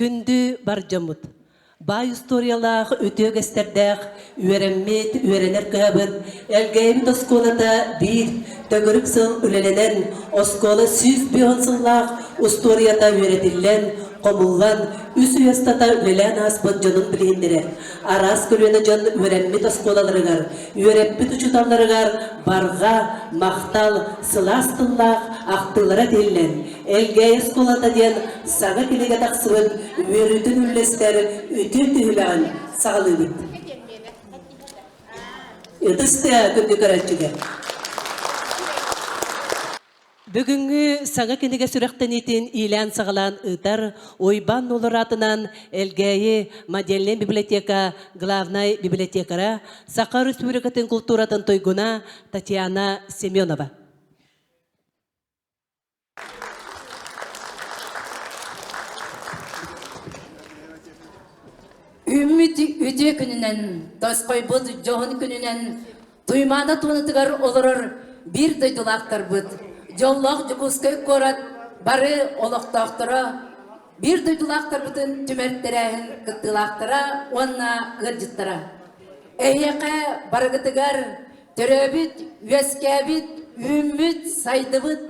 Күндү бар дьоммут! Баай устуоруйалаах, үтүө үгэстэрдээх, үөрэммит, үөрэнэр кыһабыт Элгээйибит оскуолата биир төгүрүк сыл үлэлэнэн, оскуола 150 сыллаах устуоруйата үөрэтиллэн, хомуллан, үс үйэ устата үлэлээн ааспыт дьонун билиһиннэрэр. Араас көлүөнэ дьон үөрэммит оскуолаларыгар, үөрэппит учууталларыгар барҕа, махтал, сылаас тыллаах ахтыылара тиһиллэн, Элгээйи оскуолата диэн саҥа кинигэ тахсыбыт үөрүүтүн үллэстэр үтүө түһүмэҕин саҕалыыбыт. Ытыс тыаһа күндү көрөөччүгэ. Бүгүҥҥү саҥа кинигэ сүрэхтэниитин иилээн-саҕалаан ыытар Уйбаан Нуолур аатынан Элгээйи модельнай библиотека главнай библиотекара, Саха Республикатын култууратын туйгуна Татьяна Семенова. Үммүт үтүө күнүнэн, тосхойбут дьоһун күнүнэн Туймаада туонатыгар олорор биир дойдулаахтарбыт, дьоллоох Дьокуускай куорат бары олохтоохторо, биир дойдулаахтарбытын түмэр тэрээһин кыттыылаахтара уонна ыалдьыттара. Эһиэхэ барыгытыгар Төрөөбүт, үөскээбит, үүммүт, сайдыбыт,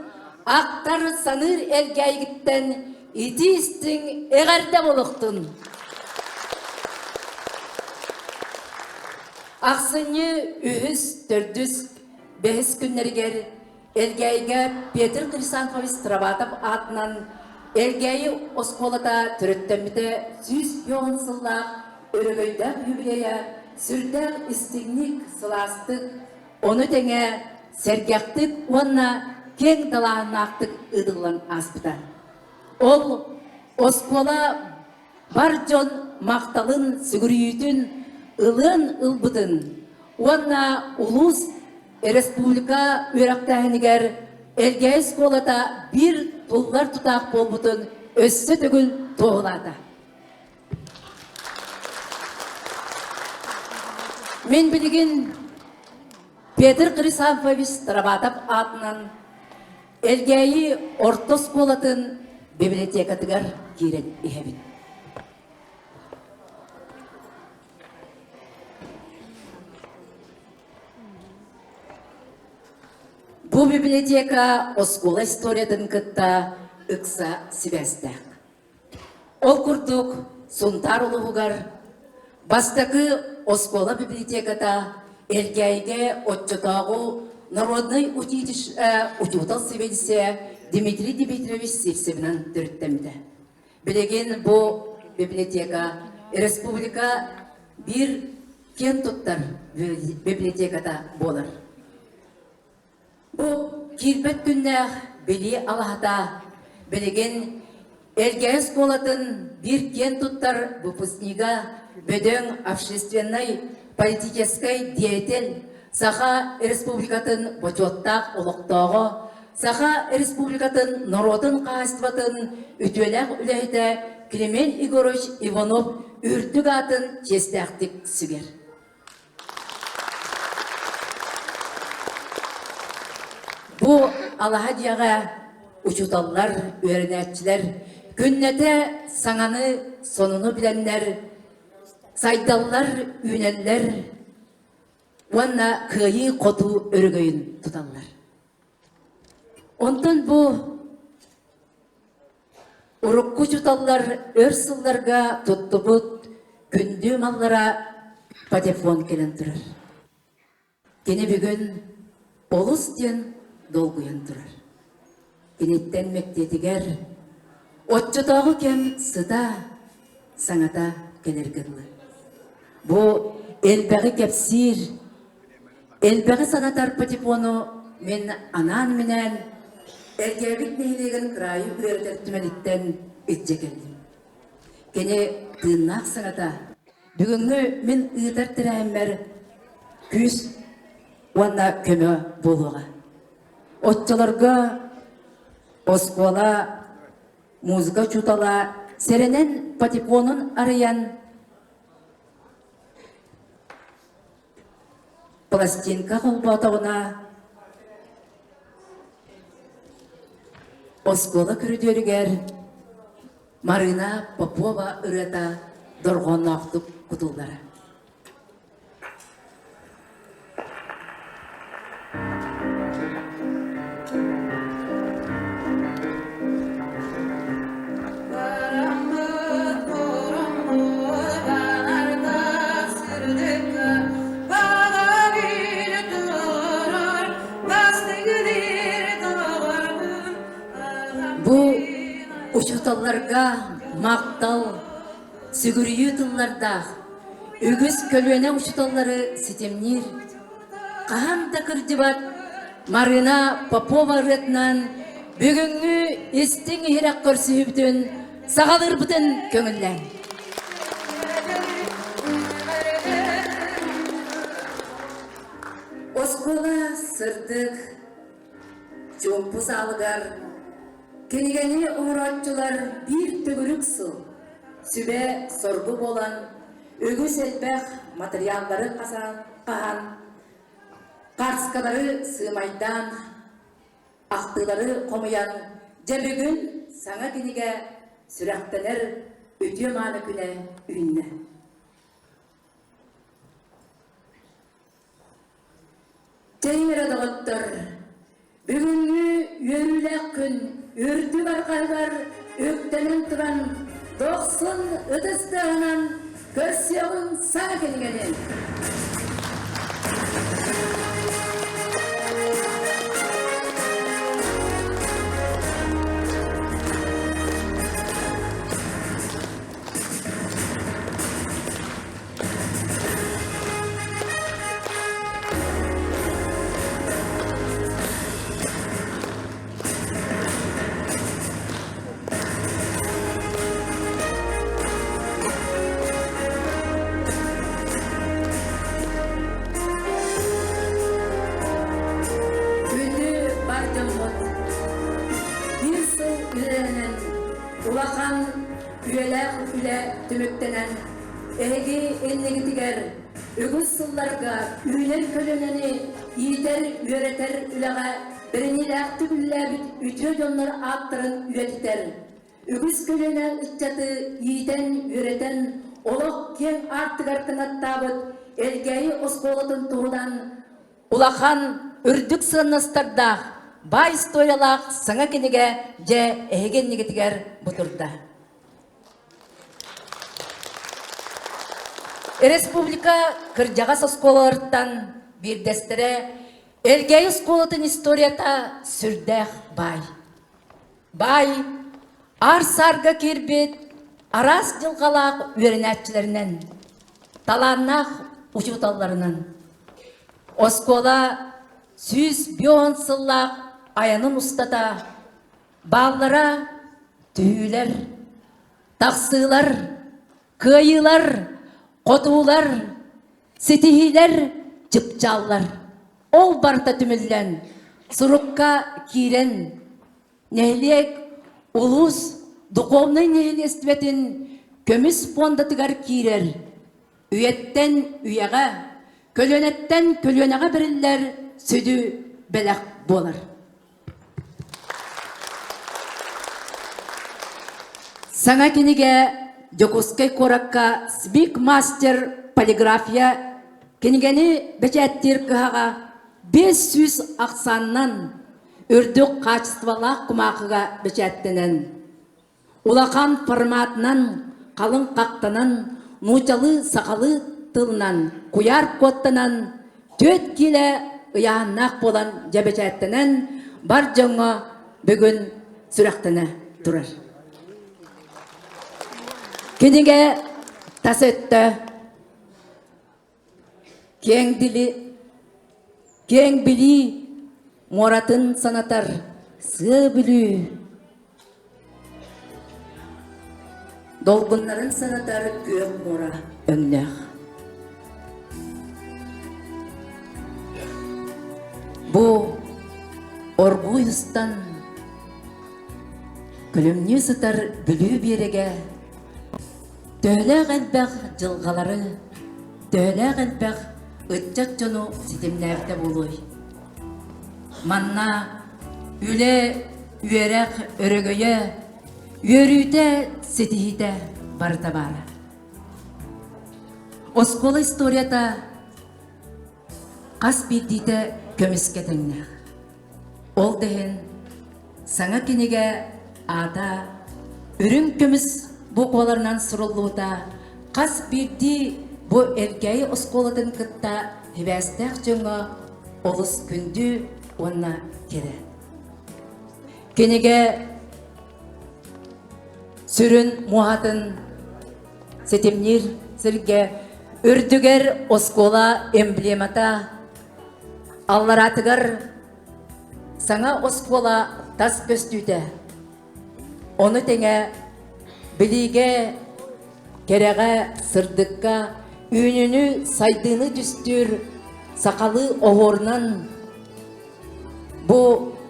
ахтар, саныыр Элгээйигиттэн итии-истиҥ эҕэрдэ буолуохтун! Ахсынньы үһүс, төрдүс, бэһис күннэригэр Элгээйигэ Петр Хрисанфович Староватов аатынан Элгээйи оскуолата төрүттэммитэ 110 сыллаах өрөгөйдөөх юбилейа сүрдээх истиҥник, сылаастык, ону тэҥэ сэргэхтик уонна киэҥ далааһыннаахтык ыытыллан ааспыта. Ол оскуола бар дьон махталын, сүгүрүйүүтүн ылыан ылбытын уонна улуус республика үөрэхтээһинигэр Элгээйи оскуолата биир туллар тутаах буолбутун өссө төгүл туоһулаата. Мин билигин Петр Хрисанфович Староватов аатынан Элгээйи орто оскуолатын библиотекатыгар киирэн иһэбин. Бу библиотека оскуола историятын кытта ыкса сибээстээх. Ол курдук, Сунтаар улууһугар бастакы оскуола библиотеката Элгээйигэ оччотооҕу народнай учуутал сэбиэдиссэйэ Дмитрий Дмитриевич Сивцевинэн төрүттэммитэ. Билигин бу библиотека республика биир киэн туттар библиотеката буолар. Бу киирбэт күннээх билии алаһата билигин Элгээйи оскуолатын биир киэн туттар выпускнига, бөдөҥ общественнай политическай деятель, Саха Республикатын бочуоттаах олохтооҕо, Саха Республикатын норуотун хаһаайыстыбатын үтүөлээх үлэһитэ Климент Егорович Иванов үрдүк аатын чиэстээхтик сүгэр. Бу алаһа дьиэҕэ учууталлар, үөрэнээччилэр күннэтэ саҥаны, сонуну билэннэр, сайдаллар, үүнэллэр уонна кыайыы-хотуу өрөгөйүн туталлар. Онтон бу Урукку учууталлар өр сылларга туттубут күндү маллара патефон кэлэн турар. Кини бүгүн олус диэн долгуйан турар. Киниттэн мэктиэтигэр оччотооҕу кэм сыта, саҥата кэлэргэ дылы. Бу элбэҕи кэпсиир, Элбэҕи санатар патефону мин анаан-минээн Эргээбит нэһилиэгин кыраайы үөрэтэр түмэлиттэн илдьэ кэллим. Кини тыыннаах саҥата бүгүҥҥү мин ыытар тэрээһиммэр күүс уонна көмө буолуоҕа. Оччолорго оскуола музыка учуутала сэрэнэн патефонун арыйан Пластинка холбоотоҕуна оскуола көрүдүөрүгэр. Марыына Попова ырыата дорҕоонноохтук кутуллара. Бу учууталларга махтал, сүгүрүйүү тыллардаах үгүс көлүөнэ учууталлары ситимниир, хаһан да кырдьыбат Марина Попова ырыатынан бүгүҥҥү истиҥ иһирэх көрсүһүүбүтүн саҕалыырбытын көҥүллээҥ. Оскуола сырдык, чуумпу саалыгар кинигэни оҥорооччулар биир төгүрүк сыл сүбэ-соргу буолан үгүс элбэх матырыйааллары хаһан, харскалары сыымайдаан, ахтыылары хомуйан, дьэ бүгүн саҥа кинигэ сүрэхтэнэр үтүө-мааны күнэ үүннэ. Чэйиҥ эрэ доҕоттор, бүгүҥҥү үөрүүлээх күн үрдүк арҕаһыгар үктэнэн туран дохсун ытыс тыаһынан көрсүөҕүҥ саҥа кинигэни! Күндү бар дьоммут, биир сыл үлэлэнэн улахан үйэлээх үлэ түмүктэнэн Эһиги иннигитигэр үгүс сылларга үүнэр көлүөнэни иитэр-үөрэтэр үлэҕэ бэриниилээхтик үлэлээбит үтүө дьоннор ааттарын үйэтитэр, үгүс көлүөнэ ыччаты иитэн-үөрэтэн олох киэҥ аартыгар кынаттаабыт Элгээйи оскуолатын туһунан улахан үрдүк сыаннастардаах, баай историялаах саҥа кинигэ дьэ эһиги иннигитигэр бу турда. Республика кырдьаҕас оскуолаларыттан биирдэстэрэ Элгээйи оскуолатын историята сүрдээх баай. Баай аар-саарга киирбит араас дьылҕалаах үөрэнээччилэринэн, талааннаах учууталларынан. Оскуола 150 сыллаах айанын устата Бааллара түһүүлэр, тахсыылар, кыайыылар, хотуулар, ситиһиилэр, чыпчааллар. Ол барыта түмүллэн, сурукка киирэн, нэһилиэк, улуус духовнай нэһилиэстибэтин көмүс фондатыгар киирэр, үйэттэн үйэҕэ, көлүөнэттэн көлүөнэҕэ бэриллэр сүдү бэлэх буолар. Саҥа кинигэ Дьокуускай куоракка Смик-мастер полиграфия кинигэни бэчээттиир кыһаҕа 500 ахсаанынан үрдүк хаачыстыбалаах кумаахыга бэчээттэнэн, улахан форматынан халыҥ хахтанан, нууччалыы-сахалыы тылынан куйаар куоттанан, түөрт киилэ ыйааһыннаах буолан дьэ бэчээттэнэн бар дьоҥҥо бүгүн сүрэхтэнэ турар. Кинигэ тас өттө киэҥ дили киэҥ билии муоратын санатар сыа бүлүү долгуннарын санатар күөх муора өҥнөөх. Бу оргууй устан күлүмнүү сытар Бүлүү биэрэгэ Төһөлөөх элбэх дьылҕалары, төһөлөөх элбэх ыччат дьону ситимнээбитэ буолуой? Манна үлэ, үөрэх өрөгөйө, Үөрүүтэ, ситиһиитэ барыта баара. Оскуола историята хас биирдиитэ көмүскэ тэҥнээх. Ол да иһин саҥа кинигэ аата үрүҥ көмүс букваларынан суруллубута хас биирдии бу Элгээйи оскуолатын кытта сибээстээх дьоҥҥо олус күндү уонна кэрэ. Кинигэ сүрүн муоһатын ситимниир сиргэ үрдүгэр оскуола эмблемата аллараатыгар саҥа оскуола тас көстүүтэ. Ону тэҥэ билиигэ, кэрэҕэ, сырдыкка үүнүүнү, сайдыыны түстүүр сахалыы оһуорунан бу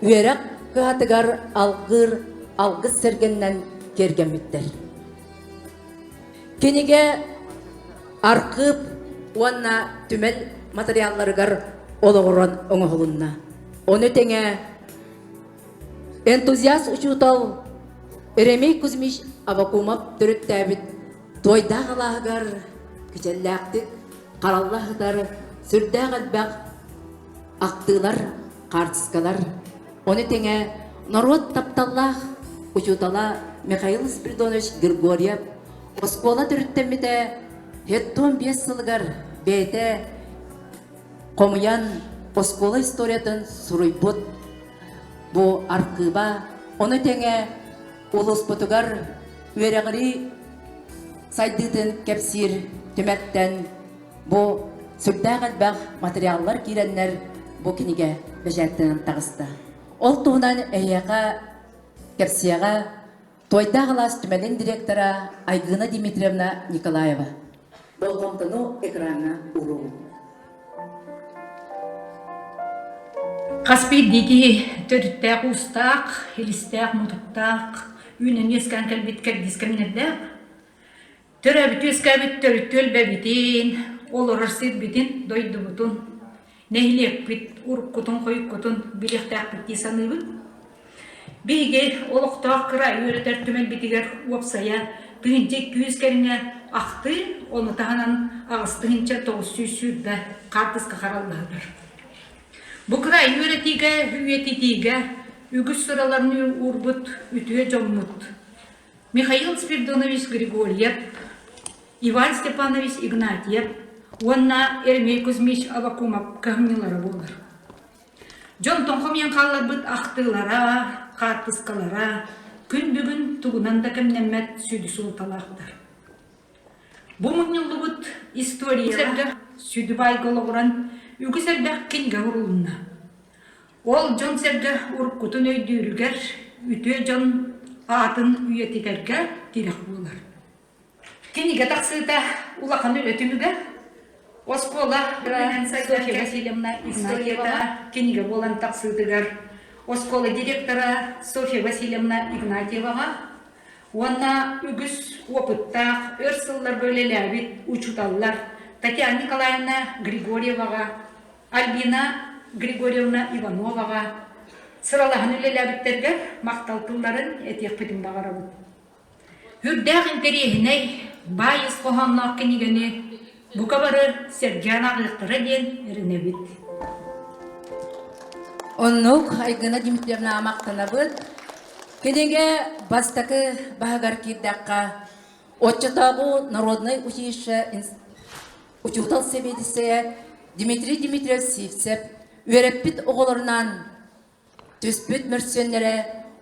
үөрэх кыһатыгар алгыыр алгыс сэргэннэн киэргэммиттэр. Кинигэ архыып уонна түмэл матырыйаалларыгар олоҕуран оҥоһулунна. Ону тэҥэ энтузиаст учуутал Еремей Кузьмич Авакумов төрүттээбит Туойдаах алааһыгар кичэллээхтик харалла сытар сүрдээх элбэх ахтыылар, хаартыскалар, ону тэҥэ норуот тапталлаах учуутала Михаил Спиридонович Григорьев оскуола төрүттэммитэ 75 сылыгар бэйэтэ хомуйан оскуола историятын суруйбут бу архыыба, ону тэҥэ улууспутугар үөрэҕирии сайдыытын кэпсиир түмэттэн Бу сүрдээх элбэх материаллар киирэннэр бу кинигэ бэчээттэнэн таҕыста. Ол туһунан эһиэхэ кэпсиэҕэ Туойдаах алаас түмэлин директора Айгына Дмитриевна Николаева. Болҕомтону экраҥҥа уруубут. Хас биирдии киһи төрүттээх уустаах, илистээх-мутуктаах, үүнэн үөскээн кэлбит кэрдиис кэмнэрдээх. Төрөөбүт-үөскээбит төрүт түөлбэбитин, олорор сирбитин, дойдубутун, нэһилиэкпит уруккутун-хойуккутун билиэхтээхпит дии саныыбын. Биһиги олохтоох кыра үөрэтэр түмэлбитигэр уопсайа 1200 кэриҥэ ахтыы, ону таһынан 8920 хаартыска хараллаһытар. Бу кыра үөрэтиигэ, үйэтитиигэ үгүс сыраларын уурбут үтүө дьоммут Михаил Спиридонович Григорьев, Иван Степанович Игнатьев уонна Ермей Кузьмич Авакумов кыһамньылара буолар. Дьон тоҥхомуйан хаалларбыт ахтыылара, хаартыскалара күн бүгүн тугунан да кэмнэммэт сүдү суолталаахтар. Бу мунньуллубут история сүдү баайга олоҕуран үгүс элбэх кинигэ уурулунна. Ол дьон-сэргэ уруккутун өйдүүрүгэр, үтүө дьон аатын үйэтитэргэ тирэх буолар. Кинигэ тахсыыта улахан үлэ түмүгэ. Оскуола Софья Васильевна Игнатьева кинигэ буолан тахсыытыгар оскуола директора Софья Васильевна Игнатьеваҕа уонна үгүс опыттаах өр сылларга үлэлээбит учууталлар Татьяна Николаевна Григорьеваҕа Альбина Григорьевна Ивановаҕа сыралаһан үлэлээбиттэргэ махтал тылларын этиэхпитин баҕарабыт. Үрдээх интэриэһинэй, баай ис хоһоонноох кинигэни бука бары сэргээн ааҕыахтара диэн эрэнэбит. Оннук Айгына Дмитриевна махтанабыт. Кинигэ бастакы баһыгар киирдэххэ, оччотооҕу народнай училище Учуутал сэбиэдиссэйэ Дмитрий Дмитриев Сивцев үөрэппит оҕолорунаан түспүт мөрсүөннэрэ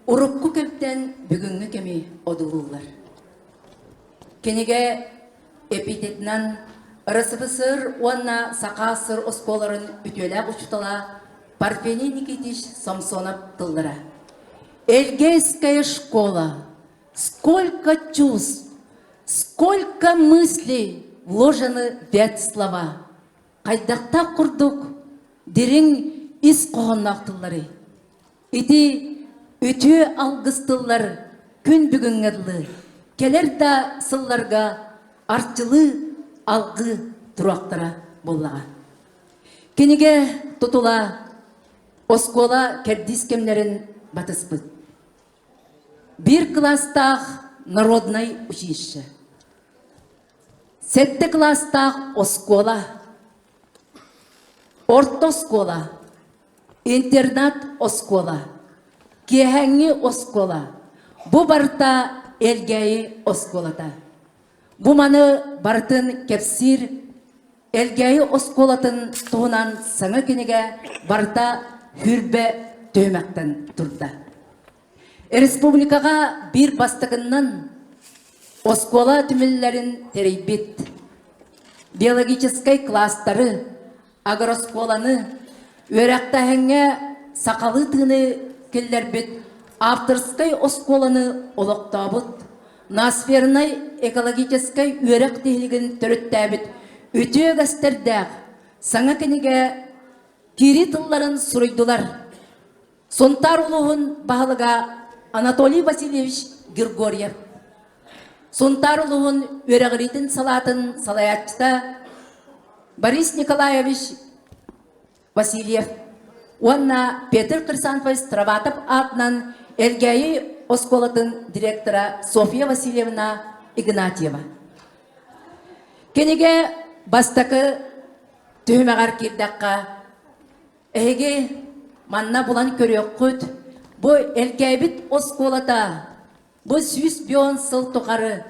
урукку кэмтэн бүгүҥҥү кэми одуулууллар. Кинигэ эпитетинэн РСФСР уонна Саха ССР оскуолаларын үтүөлээх учуутала Парфений Никитич Самсонов тыллара. Эльгейская школа Сколько чувств, сколько мыслей вложены в эти слова. Хайдахтаах курдук дириҥ ис хоһоонноох тылларый. Ити үтүө алгыс тыллар күн бүгүҥҥэ дылы кэлэр да сылларга арчылыы алгыы туруохтара буоллаҕа. Кинигэ тутула оскуола кэрдиис кэмнэрин батыспыт. Биир кылаастаах народнай училище. Сэттэ кылаастаах оскуола. Орто оскуола. Интернат оскуола. Киэһээҥҥи оскуола. Бу барыта Элгээйи оскуолата. Бу маны барытын кэпсиир Элгээйи оскуолатын туһунан саҥа кинигэ барыта сүүрбэ түһүмэхтэн турда. Республикаҕа биир бастакыннан оскуола түмүллэрин тэрийбит, биологическай класстары, агрооскуоланы, үөрэхтээһиҥҥэ сахалыы тыыны киллэрбит авторскай оскуоланы олохтообут, ноосфернай экологическай үөрэх тиһилигин төрүттээбит үтүө үгэстэрдээх саҥа кинигэ киирии тылларын суруйдулар. Сунтаар улууһун баһылыга Анатолий Васильевич Григорьев, Сунтаар улууһун үөрэҕириитин салаатын салайааччыта Борис Николаевич Васильев уонна Петр Хрисанфович Страватов аатынан Элгээйи оскуолатын директора Софья Васильевна Игнатьева. Кинигэ бастакы түһүмэҕэр киирдэххэ, Эһиги манна булан көрүөххүт, бу Элгээбит оскуолата бу 110 сыл тухары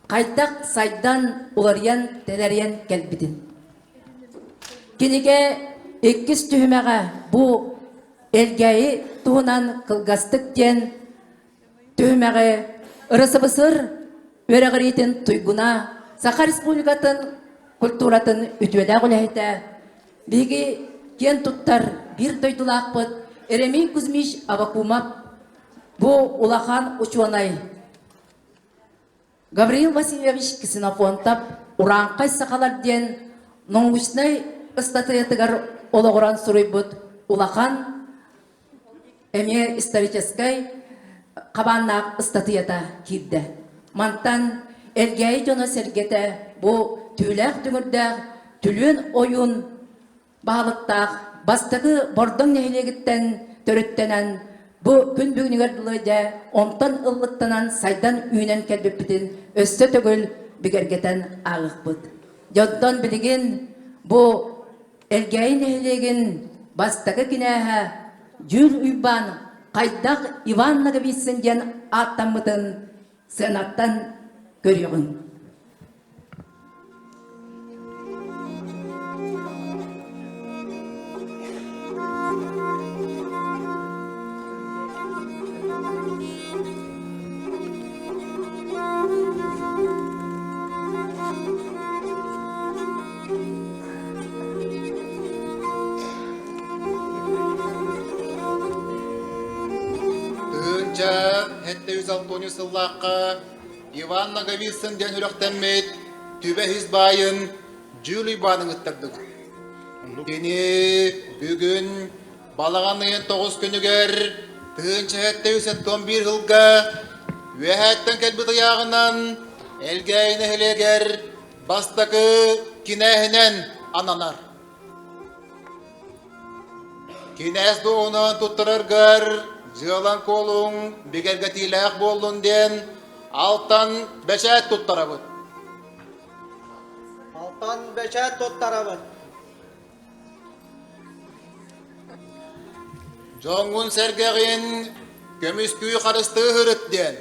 хайдах сайдан, уларыйан, тэлэрийэн кэлбитин. Кинигэ иккис түһүмэҕэ бу Элгээйи туһунан кылгастык диэн түһүмэҕи РСФСР үөрэҕириитин туйгуна, Саха Республикатын культуратын үтүөлээх үлэһитэ Биһиги киэн туттар биир дойдулаахпыт Еремей Кузьмич Авакумов бу улахан учуонай Гавриил Васильевич Ксенофонтов «Урааҥхай сахалар» диэн научнай ыстатыйатыгар олоҕуран суруйбут улахан эмиэ историческай хабааннаах ыстатыйата киирдэ. Мантан Элгээйи дьоно-сэргэтэ бу түүлээх дүҥүрдээх Түлүөн ойуун баһылыктаах бастакы Бордоҥ нэһилиэгиттэн төрүттэнэн бу күн бүгүнүгэр дылы дьэ онтон ыллыктанан сайдан үүнэн кэлбиппитин өссө төгүл бигэргэтэн ааҕыахпыт. Дьонтон билигин бу Элгээйи нэһилиэгин бастакы кинээһэ Дьүүл Уйбаан хайдах Иван Ноговицын диэн ааттаммытын сыанаттан көрүөҕүҥ. Тыһыынча 760 сыллаахха Иван Ноговицын диэн үрэхтэммит Түбэ үс баайын Дьүүл Уйбаанын ыттардыбыт. Кини бүгүн балаҕан ыйын тоҕус күнүгэр 1771 сылга үөһээттэн кэлбит ыйааҕынан Элгээйи нэһилиэгэр бастакы кинээһинэн ананар. Кинээс дуоһунан туттараргар дьыалаҥ-куолуҥ бигэргэтиилээх буоллун диэн алтан бэчээт туттарабыт. Алтан бэчээт туттарабыт. Дьоҥҥун-сэргэҕин көмүскүү харыстыы сырыт диэн,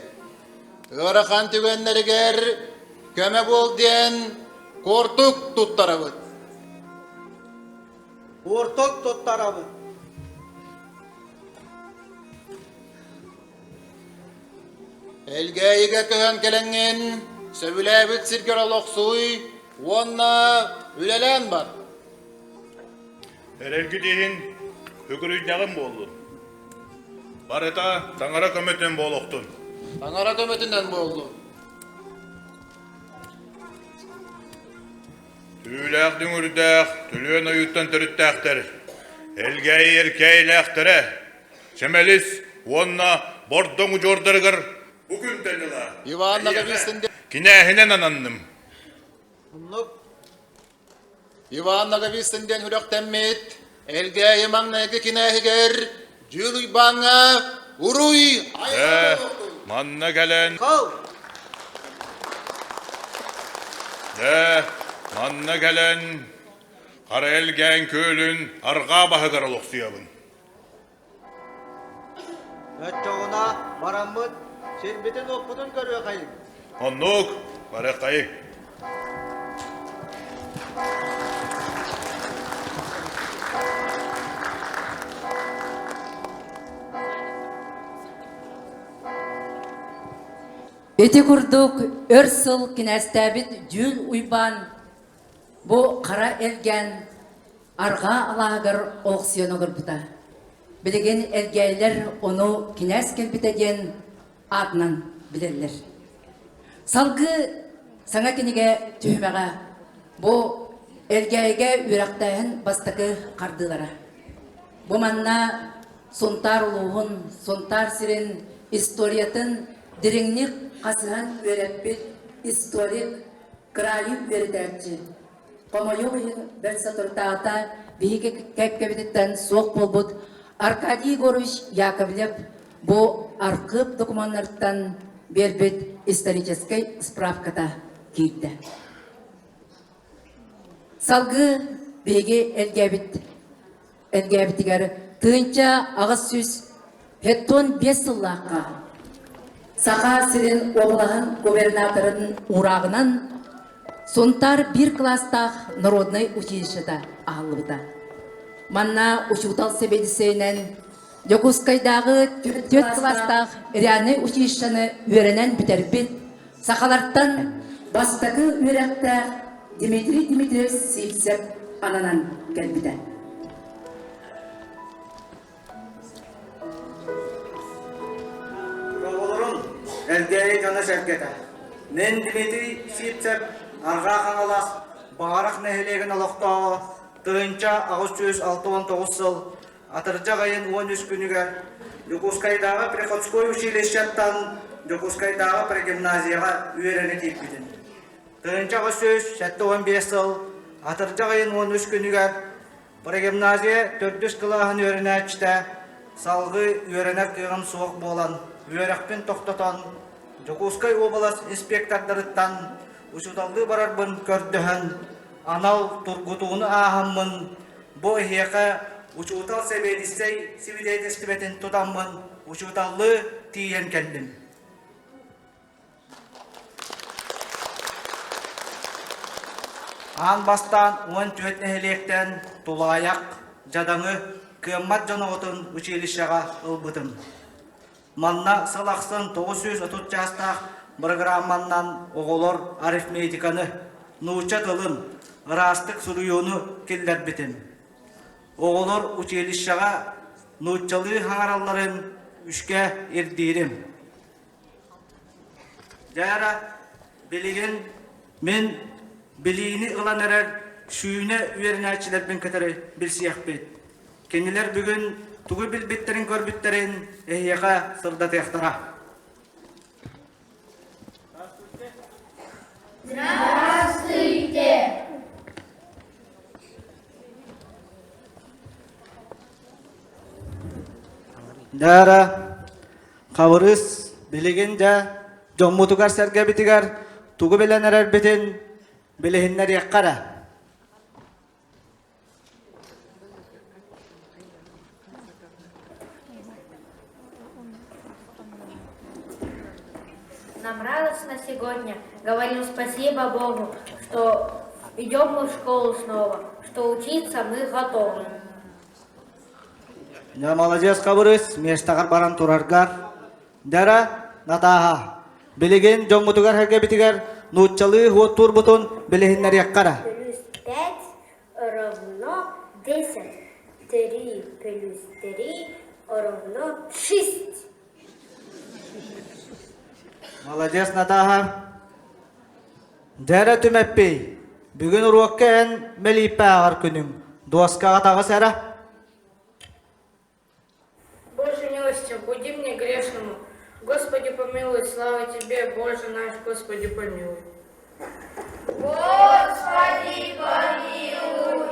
ыарахан түгэннэригэр көмө буол диэн куортук туттарабыт. Куортук туттарабыт. Элгээйигэ көһөн кэлэҥҥин сөбүлээбит сиргэр олохсуй уонна үлэлээн бар. Эрэлгит иһин үгүрүйдэҕим буоллун. Барыта таҥара көмөтүнэн буолуохтун. Таҥара көмөтүнэн буоллун. Түүлээх дүҥүрдээх, түлүөн ойууттан төрүттээхтэр, Элгээйи эркээйилээхтэрэ, Чэмэлис уонна Бордоҥ удьуордарыгар бу күнтэн ыла Иван Ноговицын кинээһинэн ананным. Оннук Иван Ноговицын диэн сүрэхтэммит Элгээйи маҥнайгы кинээһигэр Дьүүл Уйбааҥҥа уруй айан! Манна кэлэн Кыл! Дьэ, манна кэлэн Хара Элгээн күөлүн арҕаа баһыгар олохсуйабын. Оччоҕуна бараммыт сирбитин-уоппутун көрүөхэйиҥ. Оннук, барыаххайыҥ. Ити курдук өр сыл кинээстээбит Дьүүл Уйбаан бу хара элгээн арҕаа алааһыгар олохсуйан олорбута. Билигин элгээйлэр ону кинээс кэлбитэ диэн аатынан билэллэр. Салгыы саҥа кинигэ түһүмэҕэ бу Элгээйигэ үөрэхтээһин бастакы хардыылара. Бу манна Сунтаар улууһун, Сунтаар сирин историятын дириҥник хасыһан үөрэппит историк, кыраайы үөрэтээччи, хомойуох иһин бэрт соторутааҕыта биһиги кэккэбититтэн суох буолбут Аркадий Егорович Яковлев бу архыып докумуоннарыттан биэрбит историческай справката киирдэ. Салгыы биһиги элгээбит элгээбитигэр 1875 сыллаахха Саха сирин уобалаһын губернаторын уурааҕынан Сунтаар биир кылаастаах народнай училищета аһыллыбыта. Манна учуутал сэбиэдиссэйинэн Дьокуускайдааҕы түөрт кылаастаах реальнай училищены үөрэнэн бүтэрбит сахалартан бастакы үөрэхтээх Дмитрий Дмитриевич Сивцев ананан кэлбитэ. Оҕолорум, Элгээйи дьоно-сэргэтэ. Мин Дмитрий Сивцев Арҕаа Хаҥалас Баҕарах нэһилиэгин олохтооҕо 1869 сыл Атырдьах ыйын 13 күнүгэр Дьокуускайдааҕы Приходской училищеттан Дьокуускайдааҕы прогимназияҕа үөрэнэ киирбитим. 1875 сыл атырдьах ыйын 13 күнүгэр прогимназия төрдүс кылааһын үөрэнээччитэ салгыы үөрэнэр кыаҕым суох буолан үөрэхпин тохтотон Дьокуускай уобалас инспектордарыттан учууталлыы барарбын көрдөһөн анал тургутууну ааһаммын бу эһиэхэ учуутал сэбиэдиссэй сибидиэтэлистибэтин тутаммын учууталлыы тиийэн кэллим. Аан бастаан 14 нэһилиэктэн тулаайах, дьадаҥы, кыаммат дьон оҕотун училищеҕа ылбытым. Манна сыл ахсын 930 чаастаах бырагыраамманнан оҕолор арифметиканы, нуучча тылын, ыраастык суруйууну киллэрбитим. Оҕолор училищеҕа нууччалыы саҥаралларын үскэ ирдиирим. Дьэ билигин мин билиини ылан эрэр сүүнэ үөрэнээччилэрбин кытары билсиэхпит. Кинилэр бүгүн тугу билбиттэрин-көрбүттэрин эһиэхэ сырдатыахтара. Здравствуйте! Дара, Хабырыыс, билигин дьэ дьоммутугар-сэргэбитигэр тугу билэн эрэрбитин билиһиннэриэххэ эрэ. Нам радостно сегодня, говорим спасибо Богу, что идем мы в школу снова, что учиться мы готовы. Дьэ, молодец, Хабырыыс, миэстэҕэр баран тураргар. Дара, Натааһа, билигин дьоммутугар-сэргэбитигэр нууччалыы уоттуурбутун билиһиннэриэххэ эрэ. Плюс пять равно десять. Три плюс три равно шесть. Молодец, Натааһа. Дьэ Түмэппий, бүгүн уруокка эн мэлииппэ ааҕар күнүҥ, дуоскаҕа таҕыс эрэ. Боже милостив, буди мне грешному. Господи помилуй, слава Тебе, Боже наш, Господи помилуй. Господи помилуй,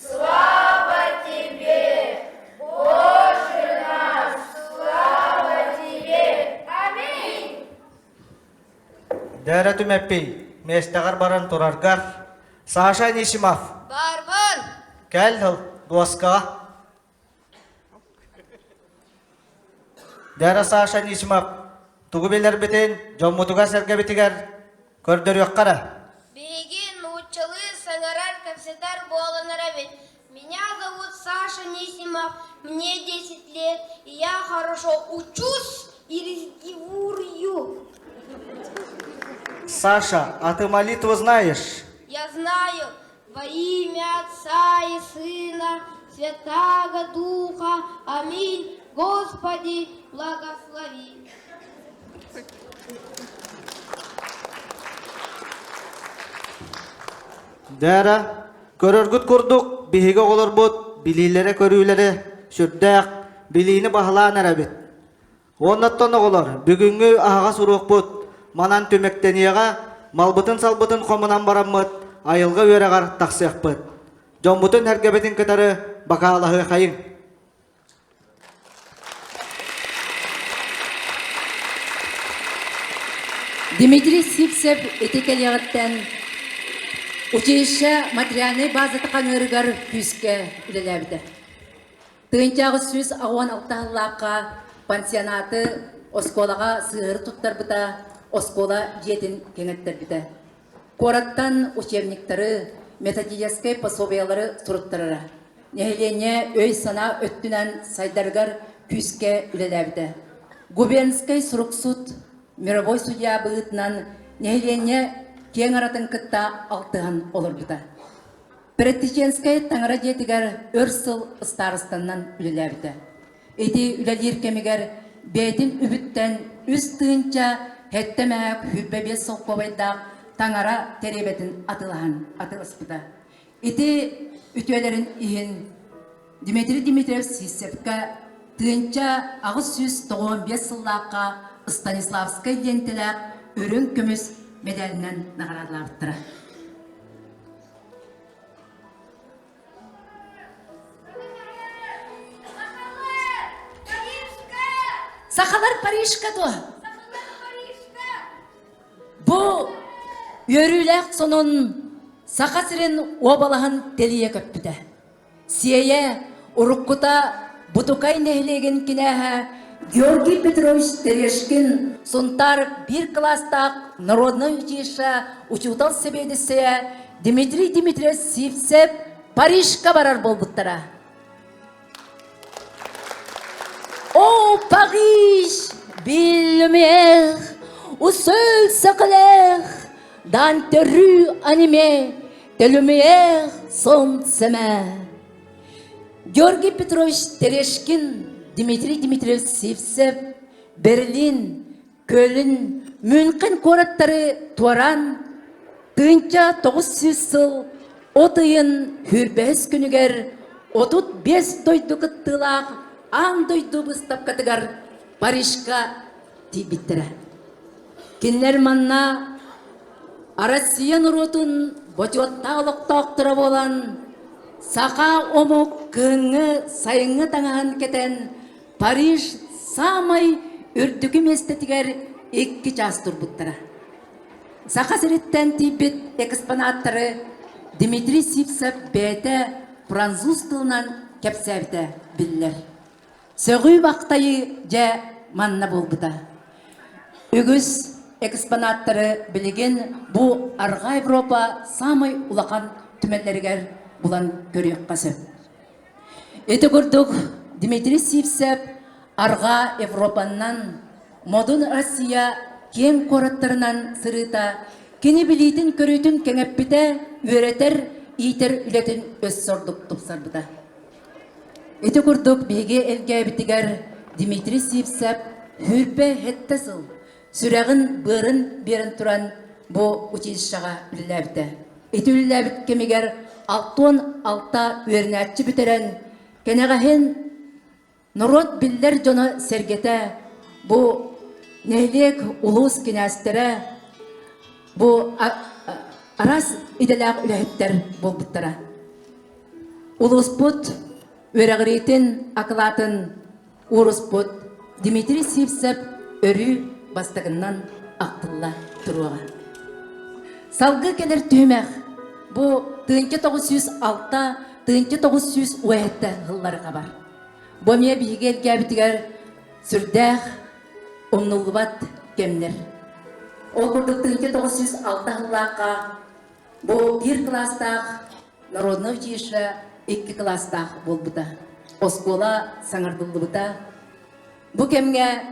слава Тебе, Боже наш, слава Тебе. Аминь. Дээрэ Түмэппий, миэстэҕэр баран тураргар. Саша Анисимов. Барбын. Кэл ыл, дуоскаҕа. Дээрэ Саша Анисимов, тугу билэрбитин дьоммутугар-сэргэбитигэр көрдөрүөххэ эрэ. Биһиги нууччалыы саҥарар, кэпсэтэр буолан эрэбит. Меня зовут Саша Нисимов, мне 10 лет, и я хорошо учусь и разговариваю. Саша, а ты молитву знаешь? Я знаю, во имя Отца и Сына, Святаго Духа. Аминь. Господи, благослови. Дара, көрөргүт курдук, биһиги оҕолорбут билиилэрэ-көрүүлэрэ сүрдээх, билиини баһылаан эрэбит. Уоннаттан оҕолор, бүгүҥҥү аһаҕас уруокпут манан түмүктэниэҕэ, малбытын-салбытын хомунан бараммыт айылҕа үөрэҕэр тахсыахпыт. Дьоммутун-сэргэбитин кытары бакаалаһыахайыҥ. Дмитрий Сивцев ити кэлиэҕиттэн училище материальнай базата хаҥыырыгар күүскэ үлэлээбитэ. Тыынчааҕы 186 сыллаахха пансионаты оскуолаҕа сыһыары туттарбыта, оскуола дьиэтин кэҥэттэрбитэ. Куораттан учебниктары, методическай пособиелары суруттарара. Нэһилиэнньэ өй-санаа өттүнэн сайдарыгар күүскэ үлэлээбитэ. Губернскай суруксут, мировой судья быһыытынан нэһилиэнньэ киэҥ аратын кытта алтыһан олорбута. Предтеченскэй таҥара дьиэтигэр өр сыл ыстаарыстанан үлэлээбитэ. Ити үлэлиир кэмигэр бэйэтин үбүттэн 3 7 мэһээк 25 солкуобайдаах таҥара тэриэбэтин атыылаһан атыыласпыта. Ити үтүөлэрин иһин Дмитрий Дмитриев Сивцевкэ 1895 сыллаахха Станиславскай лиэнтэлээх үрүҥ көмүс мэдээлинэн наҕараадалаабыттара. Сахалар Парижка дуо? Бу үөрүүлээх сонун Саха сирин уобалаһын тэлийэ көппүтэ. Сиэйэ уруккута Бутукай нэһилиэгин кинээһэ Георгий Петрович Терешкин Сунтаар биир кылаастаах народнай училище учуутал сэбиэдиссэйэ Дмитрий Дмитриевич Сивцев Парижка барар буолбуттара. О, Париж, ville lumière, où seul s'éclaire dans tes rues animées, tes lumières sont semées. Георгий Петрович Терешкин, Дмитрий Дмитриевич Сивцев, Берлин, Көлүн, Мюнхен куораттары туораан, 1900 сыл от ыйын сүүрбэһис күнүгэр 35 дойду кыттыылаах аан дойду быыстапкатыгар Парижка тиийбиттэрэ. Кинилэр манна Россия норуотун бочуоттаах олохтоохторо буолан, саха омук кыһыҥҥы сайыҥҥы таҥаһын кэтэн Париж саамай үрдүкү миэстэтигэр икки чаас турбуттара. Саха сириттэн тиийбит экспонаттары Дмитрий Сивцев бэйэтэ француз тылынан кэпсээбитэ биллэр. Сөҕүү-махтайыы дьэ манна буолбута. Үгүс экспонаттары билигин бу Арҕаа Европа саамай улахан түмэллэригэр булан көрүөххэ сөп. Ити курдук Дмитрий Сивцев Арҕаа Европаннан Модун Россия киэҥ куораттарынан сырыыта кини билиитин-көрүүтүн кэҥэппитэ, үөрэтэр, иитэр үлэтин өссө ордук тупсарбыта. Ити курдук биһиги Элгээбитигэр Дмитрий Сивцев сүүрбэ сэттэ сыл сүрэҕин-быарын биэрэн туран бу училищеҕа үлэлээбитэ. Ити үлэлээбит кэмигэр 66 үөрэнээччи бүтэрэн, кэнэҕэһин норуот биллэр дьоно-сэргэтэ бу нэһилиэк улуус кинээстэрэ бу араас идэлээх үлэһиттэр буолбуттара. Улууспут үөрэҕириитин акылаатын ууруспут Дмитрий Сивцев өрүү бастакыннан ахтылла туруоҕа. Салгыы кэлэр түһүмэх бу 1906 1907 сыллары хабар. Бу эмиэ биһиги элгээбитигэр сүрдээх умнуллубат кэмнэр. Ол курдук 1906 сыллаахха бу биир кылаастаах народное училище икки кылаастаах буолбута. Оскуола саҥардыллыбыта. Бу кэмҥэ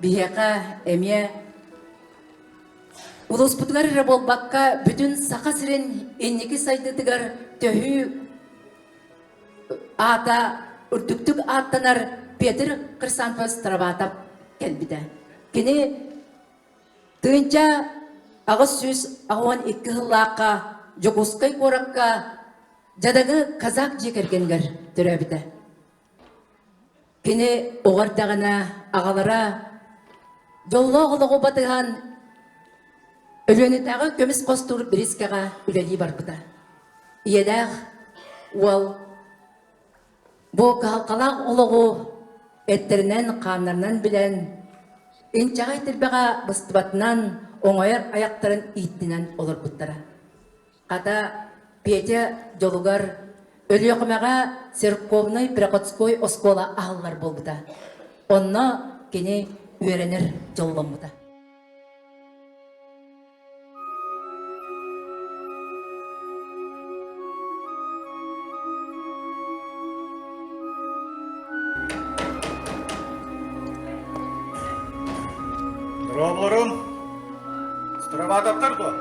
биһиэхэ эмиэ улууспутугар эрэ буолбакка, бүтүн Саха сирин инники сайдыытыгар төһүү аата үрдүктүк ааттанар Петр Хрисанфович Староватов кэлбитэ. Кини 1882 сыллаахха Дьокуускай куоракка дьадаҥы казак дьиэ кэргэнигэр төрөөбүтэ. Кини оҕо эрдэҕинэ аҕалара дьоллоох олоҕу батыһан Өлүөнэтээҕи көмүс хостуур бириискэҕэ үлэлии барбыта. Ийэлээх уол бу кыһалҕалаах олоҕу эттэринэн-хааннарынан билэн, инчэҕэй тирбэҕэ быстыбатынан оҥойор айахтарын ииттинэн олорбуттара. Хата, Петя дьолугар Өлүөхүмэҕэ церковнай-приходской оскуола аһыллар буолбута. Онно кини үөрэнэр дьолломмута. Дорооболорун! Страватовтар дуо?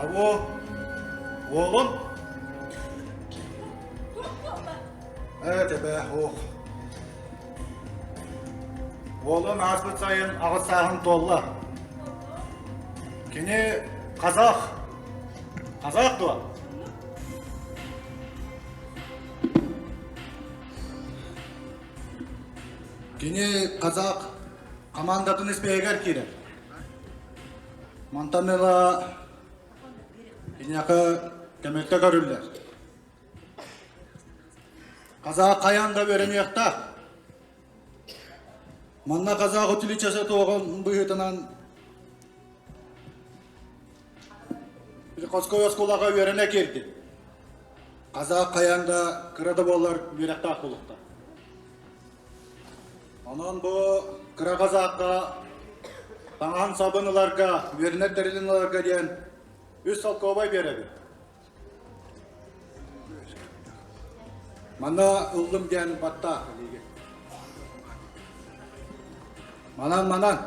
Або, уолун? Ээ, тэбэ, ох. Уолун ааспыт сайын аҕыс сааһын туолла. Кини казах. Казах дуо? Кини казах командатын испииһэгэр киирэр. Мантан ыла киниэхэ көмөлтө көрүллэр. Казах хайаан да үөрэниэхтээх. Манна казах училищесы туоҕун быһыытынан Приходской оскуолаҕа үөрэнэ киирдим. Казах хайаан да кыра да буоллар үөрэхтээх буолуохтаах. Онон бу кыра казахха таҥаһын сабын ыларга, үөрэнэр тэрилин ыларга диэн үс солкуобай биэрэбин. Манна ыллым диэн баттаа илиигэ. Манан, манан.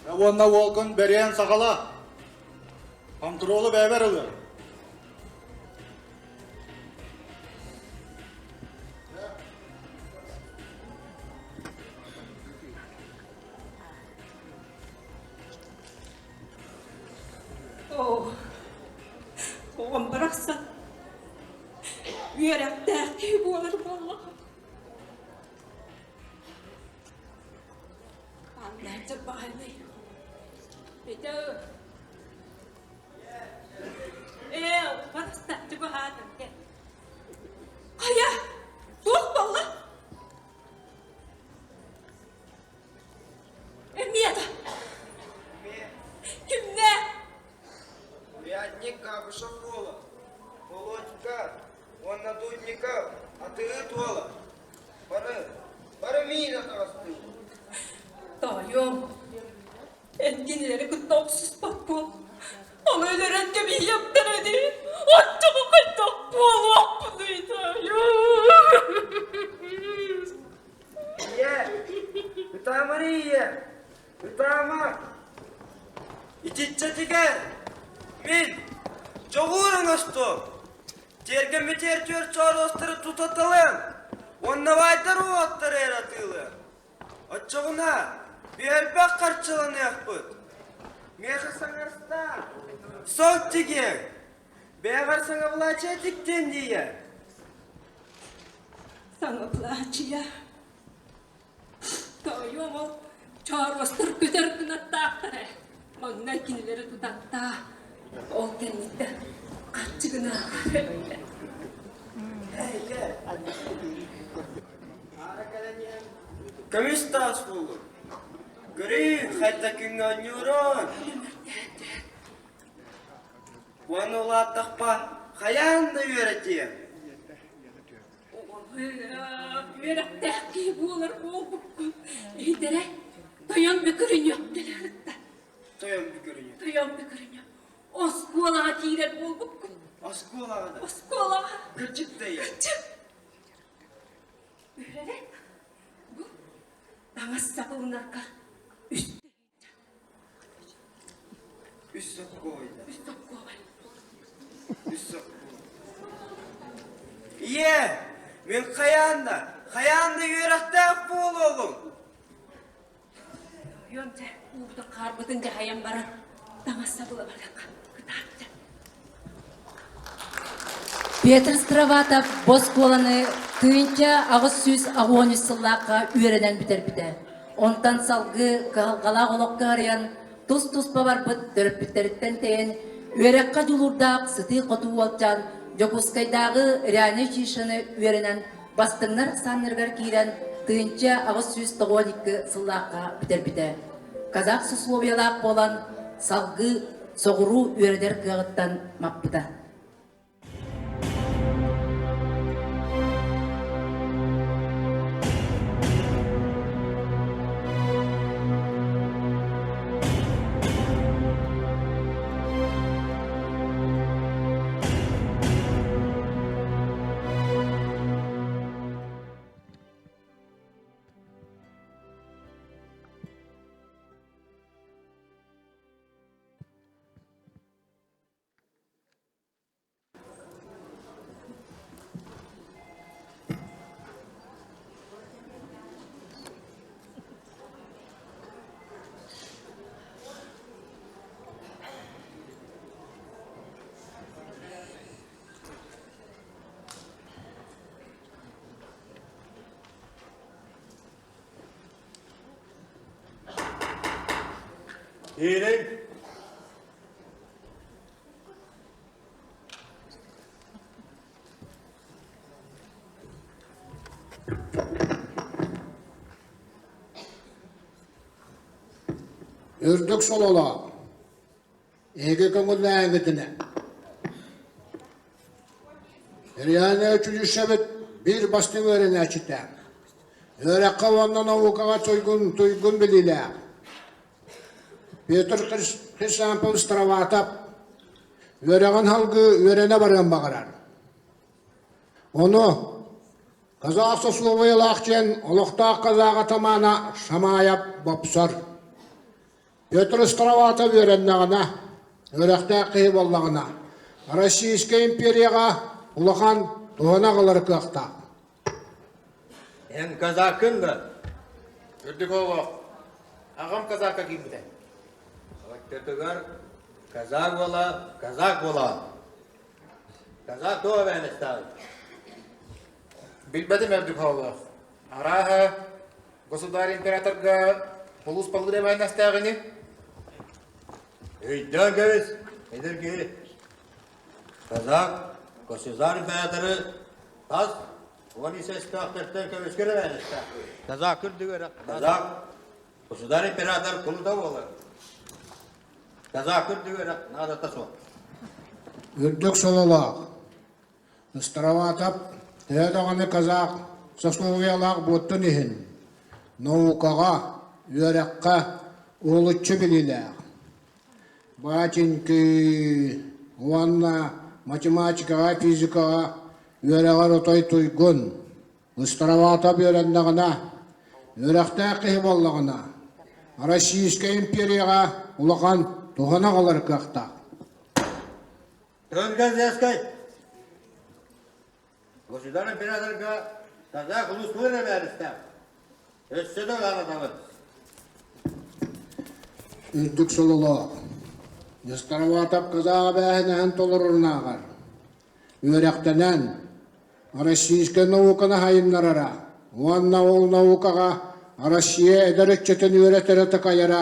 Уонна уолгун бэриэн саҕала. Хонтуруолу бэйэбэр ылыам. Оо, оҕом барахсан үөрэхтээх киһи буолар буоллаҕа. Анна Чапаевой. Петя. Ээ, барахсан чугаһаатым кэл. Хайа, туох буолла? Эмиэ да. Кимнэ? Урядник Габышев уола, Володька уонна Дудников атыыһыт уола. Бары, бары миин атаҕастыы. Тоойуом, эн кинилэри кытта охсуспат буол. Ол өлөрөн кэбиһиэхтэрэ дии. Оччоҕо хайдах буолуохпунуй, тоойуом? Ийэ, ытаама ийэ, ытаама. Итиччэтигэр мин дьоҕур оҥостуом. Тиэргэммитигэр түөрт чооруостары тутаталыам уонна баайдар уоттары эрэ атыылыам. Оччоҕуна биэрбэх харчыланыахпыт. Миэхэ саҥарстаан, сол тигиэҥ. Бэйэҕэр саҥа былаачыйа тиктиэн дии Саҥа былаачыйа. Тоойуом ол чооруостар көтөр кынаттаахтар ээ. Маҥнай кинилэри тутаттаа. Ол кэнниттэн харчы гына Аара кэлэн иһэн. Көмүс таас буолуо. Көрүүй, хайда күҥҥэ оонньуурун. Уонна улааттахпа хайаан да үөрэтиэм. Үөрэхтээх киһи буолар буолбуккун. Иһитэрэ, тойон бүкүрүнүөх кэлэрытта. Тойон бүкүрүнүөх. Тойон бүкүрүнүөх. Оскуолаҕа киирэр буолбуккун. Оскуолаҕа да? Оскуолаҕа. Кырдьык да ийэ. Кырдьык. Үһэрэ, бу таҥас сабылынарга үс Үс соккуойда. Үс соккуобай. Үс соккуой. Ийээ, мин хайаан да, хайаан да үөрэхтээх буолуоҕум. Ойон дьэ, уубутун хаарбытын дьаһайан баран, таҥас сабыла барыахха. Кытаат Петр Скроватов бу оскуоланы 1883 сыллаахха үөрэнэн бүтэрбитэ. Онтон салгыы кыһалҕалаах олоххо арыйан, тус-туспа барбыт төрөппүттэриттэн тэйэн, үөрэххэ дьулуурдаах сытыы-хотуу уолчаан Дьокуускайдааҕы реальнай училищены үөрэнэн бастыҥнар ахсааннарыгар киирэн 1892 сыллаахха бүтэрбитэ. Казах сословиелаах буолан, салгыы соҕуруу үөрэнэр кыаҕыттан маппыта. Иирин. Үрдүк сололоох. Эһиги көҥүллээҥҥитинэ. Реальнай училищебыт биир бастыҥ үөрэнээччитэ. Үөрэххэ уонна наукаҕа туйгун, туйгун билиилээх. Петр Хрисанфович Староватов үөрэҕин салгыы үөрэнэ барыан баҕарар. Ону казах сословиелаах диэн олохтоох казах атамаана Шамаев бопсор. Петр Староватов үөрэннэҕинэ, үөрэхтээх киһи буоллаҕына, Российскай империяҕа улахан туһаны аҕалар кыахтаах. Эн казаккын да? Үрдүк оҕо. Аҕам казакка киирбитэ. Оччотугар казак буола, казак буола. Казак туох эбээнэстээҕий? Билбэтим үрдүк оҕолоох. Арааһа, государь императорга улууспалыыр эбээнэстээҕини? Өйдөөн кэбис, эдэр киһи. Казак государь императоры тас уон исэстээхтэртэн көмүскэр эбээнэстээх. Казак үрдүгэр Казак государь император кулута буолар. Казак үрдүгэр наадата суох. Үрдүк сололоох. Староватов төһө даҕаны казак сословиелаах буоттун иһин, наукаҕа, үөрэххэ уһулуччу билиилээх. Баатинки уонна математикаҕа, физикаҕа үөрэҕэр отой туйгун. Староватов үөрэннэҕинэ, үөрэхтээх киһи буоллаҕына, Российскай империяҕа улахан туһаны аҕалар кыахтаах. Төнгөзескай Государь императорга казах улуустуур эбээристээх. Өссө да ылаанатабыт. Үрдүк сололоох. Нестароватов казах эбээһинэһин толорорунааҕар үөрэхтэнэн Российскай науканы хайыннарара уонна ол наукаҕа Россия эдэр ыччатын үөрэтэрэ такайара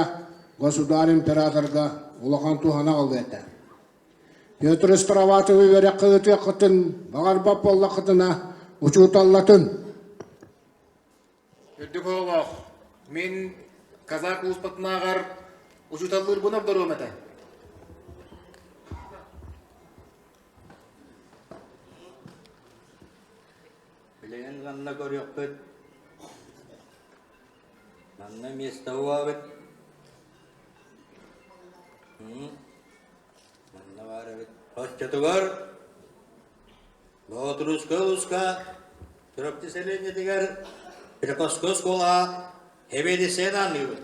государь императорга улахан туһаны аҕалыа этэ. Петр Староватовы үөрэххэ ыытыаххытын баҕарбат буоллаххытына, учууталлатын. Үрдүк оҕолоох, мин казак улууспатынааҕар учууталлыырбын ордоруом этэ. Билигин манна көрүөхпүт. Манна миэстэ уаабыт. Манна баар эбит. Оччотугар Боотурусскай улууска Чурапчы сэлиэнньэтигэр Приходской оскуолаҕа сэбиэдиссэйин аныыбыт.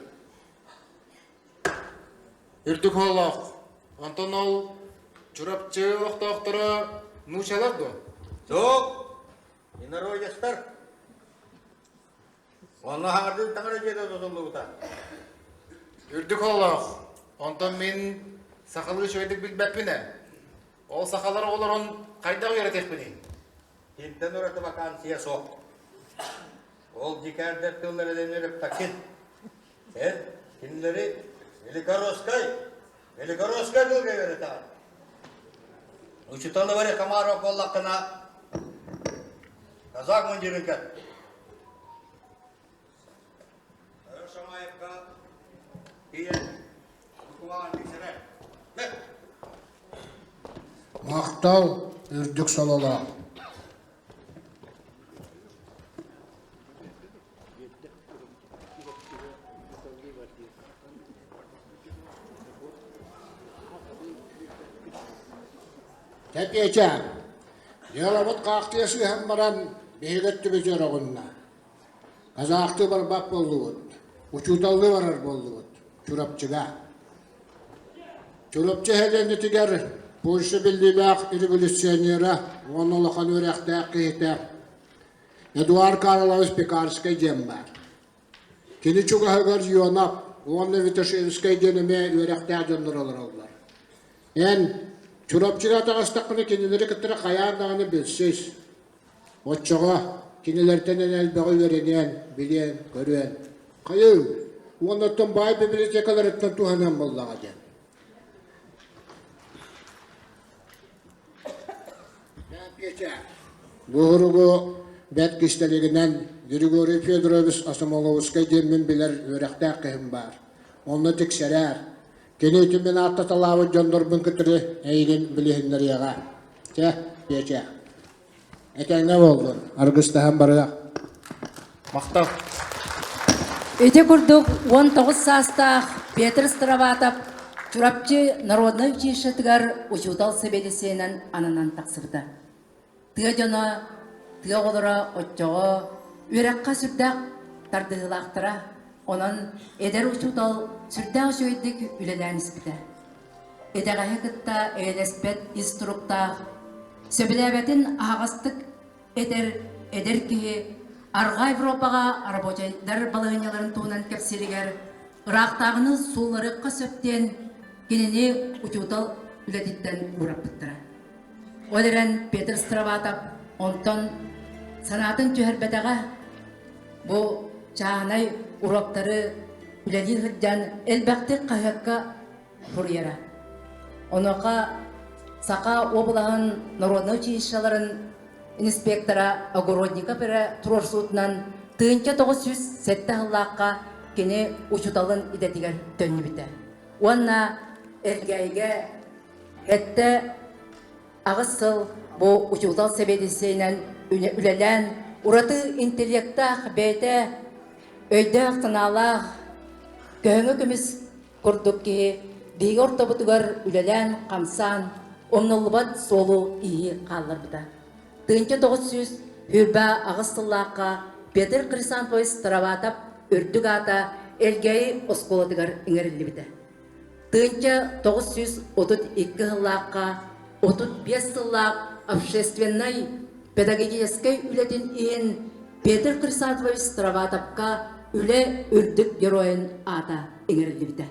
Үрдүк оһолоох. Онтон ол Чурапчы олохтоохторо нуучалар дуо? Суох, инородецтар. Онно хаҥардыы таҥара дьиэтэ тутуллубута. Үрдүк оһолоох. Онтон мин сахалыы үчүгэйдик билбэппин ээ. Ол сахалар оҕолорун хайдах үөрэтиэхпиний? Кимтэн ураты вакансия суох. Ол дикээрдэр тылларын үөрэппэккин. Эн кинилэри Великоросскай, Великоросскай тылга үөрэтэҕин. Учуталы бары Комаров буоллаххына, казак мундирын кэт. Шамаевка тиийэн букваҕын тиксэрэр. Махтал үрдүк сололоох. Тэпиэчээн, дьыалабыт хаахтыйа сыһан баран биһиги өттүбүтүгэр оҕунна. Казахтыы барбат буоллубут, учууталлыы барар буоллубут Чурапчыга. Чурапчы сэлиэнньэтигэр Польша биллиилээх революционера уонна улахан үөрэхтээх киһитэ Эдуард Карлович Пекарскай диэн баар. Кини чугаһыгар Ионов уонна Виташевскай диэн эмиэ үөрэхтээх дьоннор олороллор. Эн Чурапчыга таҕыстаххына кинилэри кытары хайаан даҕаны билсис. Оччоҕо кинилэртэн эн элбэҕи үөрэниэн, билиэн, көрүөн. Хайыы, уонна оттон баай библиотекаларыттан туһаныан буоллаҕа диэн. Бу уругу бэрт кистэлигинэн Григорий Федорович Осомоловскай диэммин билэр үөрэхтээх киһим баар. Онно тиксэрээр. Кини ити мин ааттаталаабыт дьоннорбун кытары эйигин билиһиннэриэҕэ. Чэ, Петя, этэҥҥэ буоллун, аргыстаһан барыах. Махтал. Ити курдук 19 саастаах Петр Староватов Чурапчы народнай училищетыгар учуутал сэбиэдиссэйинэн ананан тахсыбыта. Тыа дьоно, тыа оҕолоро оччоҕо үөрэххэ сүрдээх тардыһыылаахтара, онон эдэр учуутал сүрдээх үчүгэйдик үлэлээн испитэ. Итэҕэһи кытта эйэлэспэт ис туруктаах, сөбүлээбэтин аһаҕастык этэр эдэр киһи Арҕаа Европаҕа рабочайдар балаһыанньаларын туһунан кэпсииригэр ыраахтааҕыны суулларыахха сөп диэн кинини учуутал үлэтиттэн уураппыттара. Ол эрэн Петр Староватов онтон санаатын түһэрбэтэҕэ. Бу чааһынай уруоктары үлэлии сылдьан элбэхтик хаһыакка суруйара. Онуоха Саха уобалаһын народнай училищеларын инспектора Огородников эрэ туруорсуутунан 1907 сыллаахха кини учууталын идэтигэр төннүбүтэ. Уонна Элгээйигэ Сэттэ аҕыс сыл бу учуутал сэбиэдиссэйинэн үлэлээн, ураты интеллектаах бэйэтэ өйдөөх-санаалаах, көһөҥө көмүс курдук киһи биһиги ортобутугар үлэлээн-хамсаан, умнуллубат суолу-ииһи хаалларбыта. 1928 сыллаахха Петр Хрисанфович Староватов үрдүк аата Элгээйи оскуолатыгар иҥэриллибитэ. 1932 сыллаахха 35 сыллаах общественнай педагогическай үлэтин иһин Петр Хрисанфович Староватовка үлэ үрдүк геройун аата иҥэриллибитэ.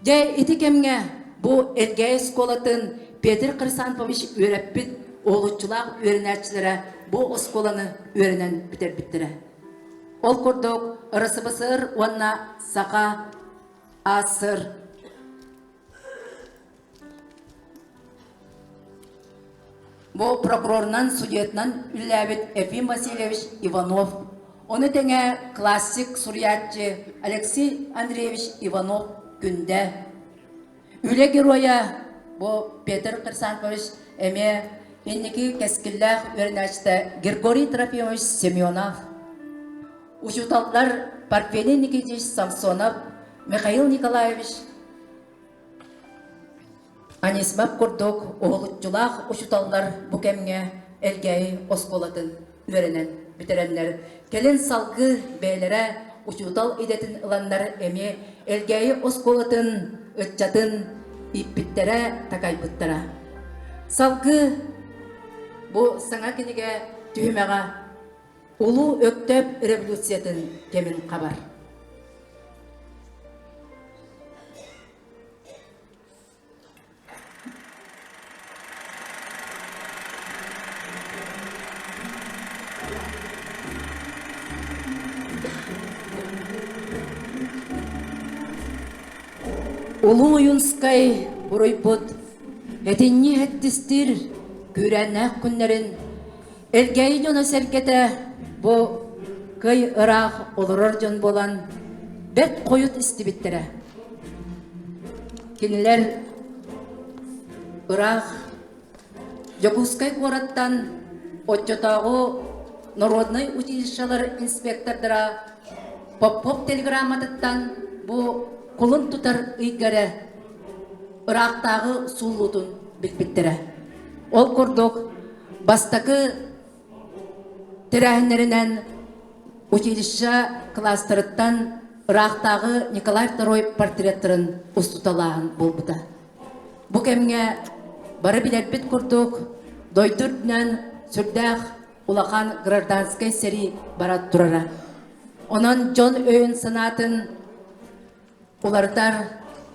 Дьэ ити кэмҥэ бу Элгээйи оскуолатын Петр Хрисанфович үөрэппит уһулуччулаах үөрэнээччилэрэ бу оскуоланы үөрэнэн бүтэрбиттэрэ. Ол курдук РСФСР уонна Саха АССР Бу прокурорунан, судьуйатынан үлэлээбит Ефим Васильевич Иванов. Ону тэҥэ классик суруйааччы Алексей Андреевич Иванов Күндэ. Үлэ геройа бу Петр Хрисанфович эмиэ инники кэскиллээх үөрэнээччитэ Григорий Трофимович Семенов. Учууталлар Парфений Никитич Самсонов, Михаил Николаевич Анисимов курдук уһулуччулаах учууталлар бу кэмҥэ Элгээйи оскуолатын үөрэнэн бүтэрэннэр, кэлин салгыы бэйэлэрэ учуутал идэтин ыланнар эмиэ Элгээйи оскуолатын ыччатын ииппиттэрэ, такайбыттара. Салгыы бу саҥа кинигэ түһүмэҕэ Улуу Өктөөп революциятын кэмин хабар. Улуу Ойуунскай буруйбут этинньи эттистиир күүрээннээх күннэрин Элгээйи дьоно-сэргэтэ бу кый ыраах олорор дьон буолан бэрт хойут истибиттэрэ. Кинилэр ыраах Дьокуускай куораттан оччотооҕу народнай училищелар инспектордара Попов телеграмматыттан бу кулун тутар ыйга эрэ ыраахтааҕы сууллуутун билбиттэрэ. Ол курдук Бастакы тэрээһиннэринэн училище кылаастарыттан ыраахтааҕы Николай Второй портреттарын устуталааһын буолбута. Бу кэмҥэ бары билэрбит курдук дойду үрдүнэн сүрдээх улахан гражданскай сэрии бара турара. Онон дьон өйүн-санаатын уларытар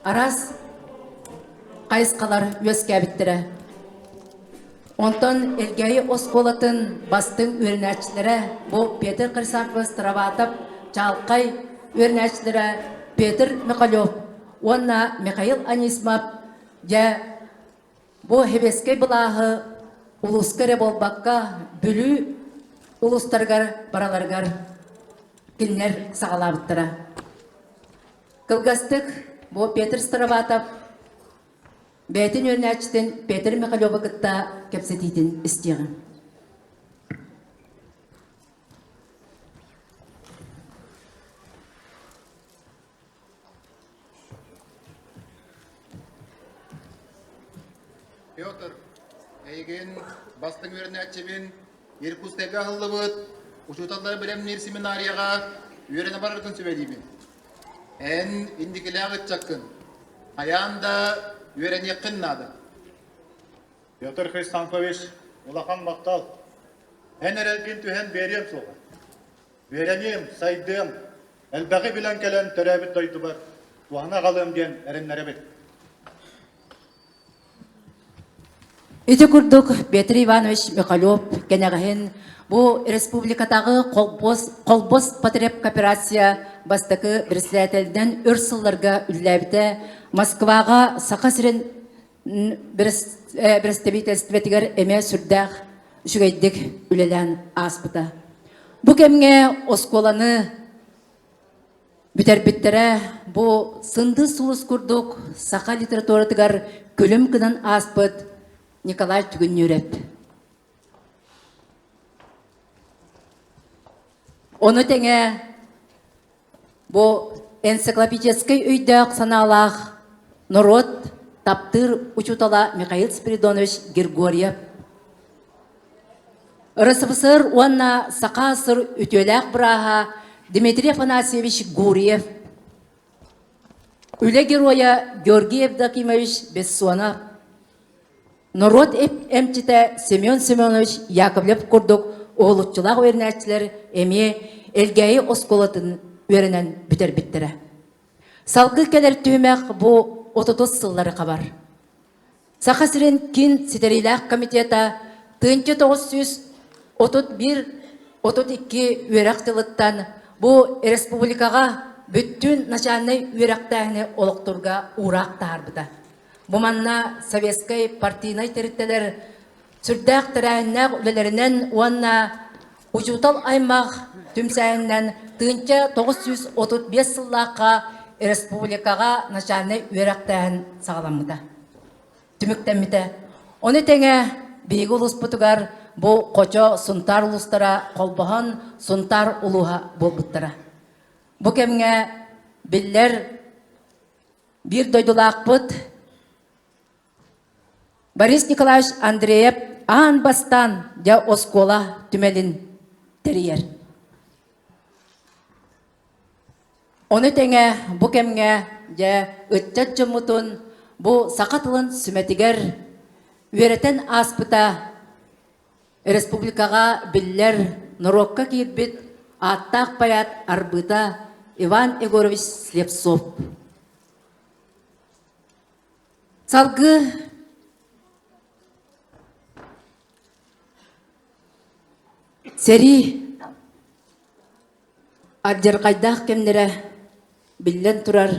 араас хайысхалар үөскээбиттэрэ. Онтон Элгээйи оскуолатын бастыҥ үөрэнээччилэрэ бу Петр Хрисанфович Староватов, Чаалкай үөрэнээччилэрэ Петр Михалев уонна Михаил Анисимов дьэ бу сэбиэскэй былааһы улууска эрэ буолбакка Бүлүү улуустарыгар бараларыгар кинилэр саҕалаабыттара. Кылгастык бу Петр Староватов бэйэтин үөрэнээччитин Петр Михалевы кытта кэпсэтиитин истиэҕиҥ. Петр, эйигин бастыҥ үөрэнээччибин Иркутскайга аһыллыбыт учууталлары бэлэмниир семинарияҕа үөрэнэ бараргын сүбэлиибин. Эн инникилээх ыччаккын, хайаан да үөрэниэххин наада. Петр Христанфович, улахан махтал. Эн эрэлгин түһэн биэриэм суоҕа. Үөрэниэм, сайдыам, элбэҕи билэн кэлэн төрөөбүт дойдубар туһана аҕалыам диэн эрэннэрэбин. Ити курдук Петр Иванович Михалев кэнэҕэһин бу республикатааҕы холбос, холбос потребкооперация бастакы председателинэн өр сылларга үлэлээбитэ, Москваҕа Саха сирин бэрэстэбиитэлистибэтигэр эмиэ сүрдээх үчүгэйдик үлэлээн ааспыта. Бу кэмҥэ оскуоланы бүтэрбиттэрэ бу сындыыс сулус курдук саха литературатыгар күлүм гынан ааспыт Николай Түгүннүүрэп. Ону тэҥэ Бу энциклопедическай өйдөөх-санаалаах норуот таптыыр учуутала Михаил Спиридонович Григорьев РСФСР уонна Саха ССР үтүөлээх бырааһа Дмитрий Афанасьевич Гурьев, Үлэ геройа Георгий Евдокимович Бессонов, Норуот эмчитэ Семен Семенович Яковлев курдук уһулуччулаах үөрэнээччилэр эмиэ Элгээйи оскуолатын үөрэнэн бүтэрбиттэрэ. Салгыы кэлэр түһүмэх бу отутус сыллары хабар. Саха сирин киин ситэриилээх комитета 1931-32 үөрэх дьылыттан бу республикаҕа бүттүүн начальнай үөрэхтээһини олохтуурга уураах таһаарбыта. Бу манна советскай партийнай тэрилтэлэр сүрдээх тэрээһиннээх үлэлэринэн уонна учуутал аймах түмсээһининэн 1935 сыллаахха республикаҕа начальнай үөрэхтээһин саҕаламмыта. Түмүктэммитэ. Ону тэҥэ биһиги улууспутугар бу Хочо, Сунтаар улуустара холбоһон Сунтаар улууһа буолбуттара. Бу кэмҥэ биллэр биир дойдулаахпыт Борис Николаевич Андреев аан бастаан дьэ оскуола түмэлин тэрийэр. Ону тэҥэ бу кэмҥэ дьэ ыччат дьоммутун бу саха тылын сүмэтигэр үөрэтэн ааспыта республикаҕа биллэр норуокка киирбит ааттаах поэт Арбыта Иван Егорович Слепцов. Салгыы сэрии Алдьархайдаах кэмнэрэ, биллэн турар,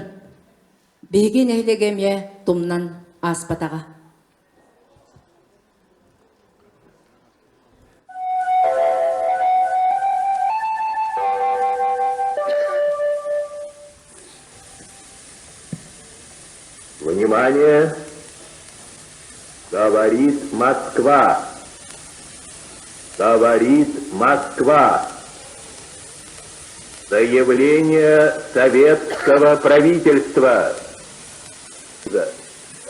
биһиги нэһилиэгэ эмиэ тумнан ааспатаҕа. Внимание! Говорит Москва! Говорит Москва! Заявление советского правительства.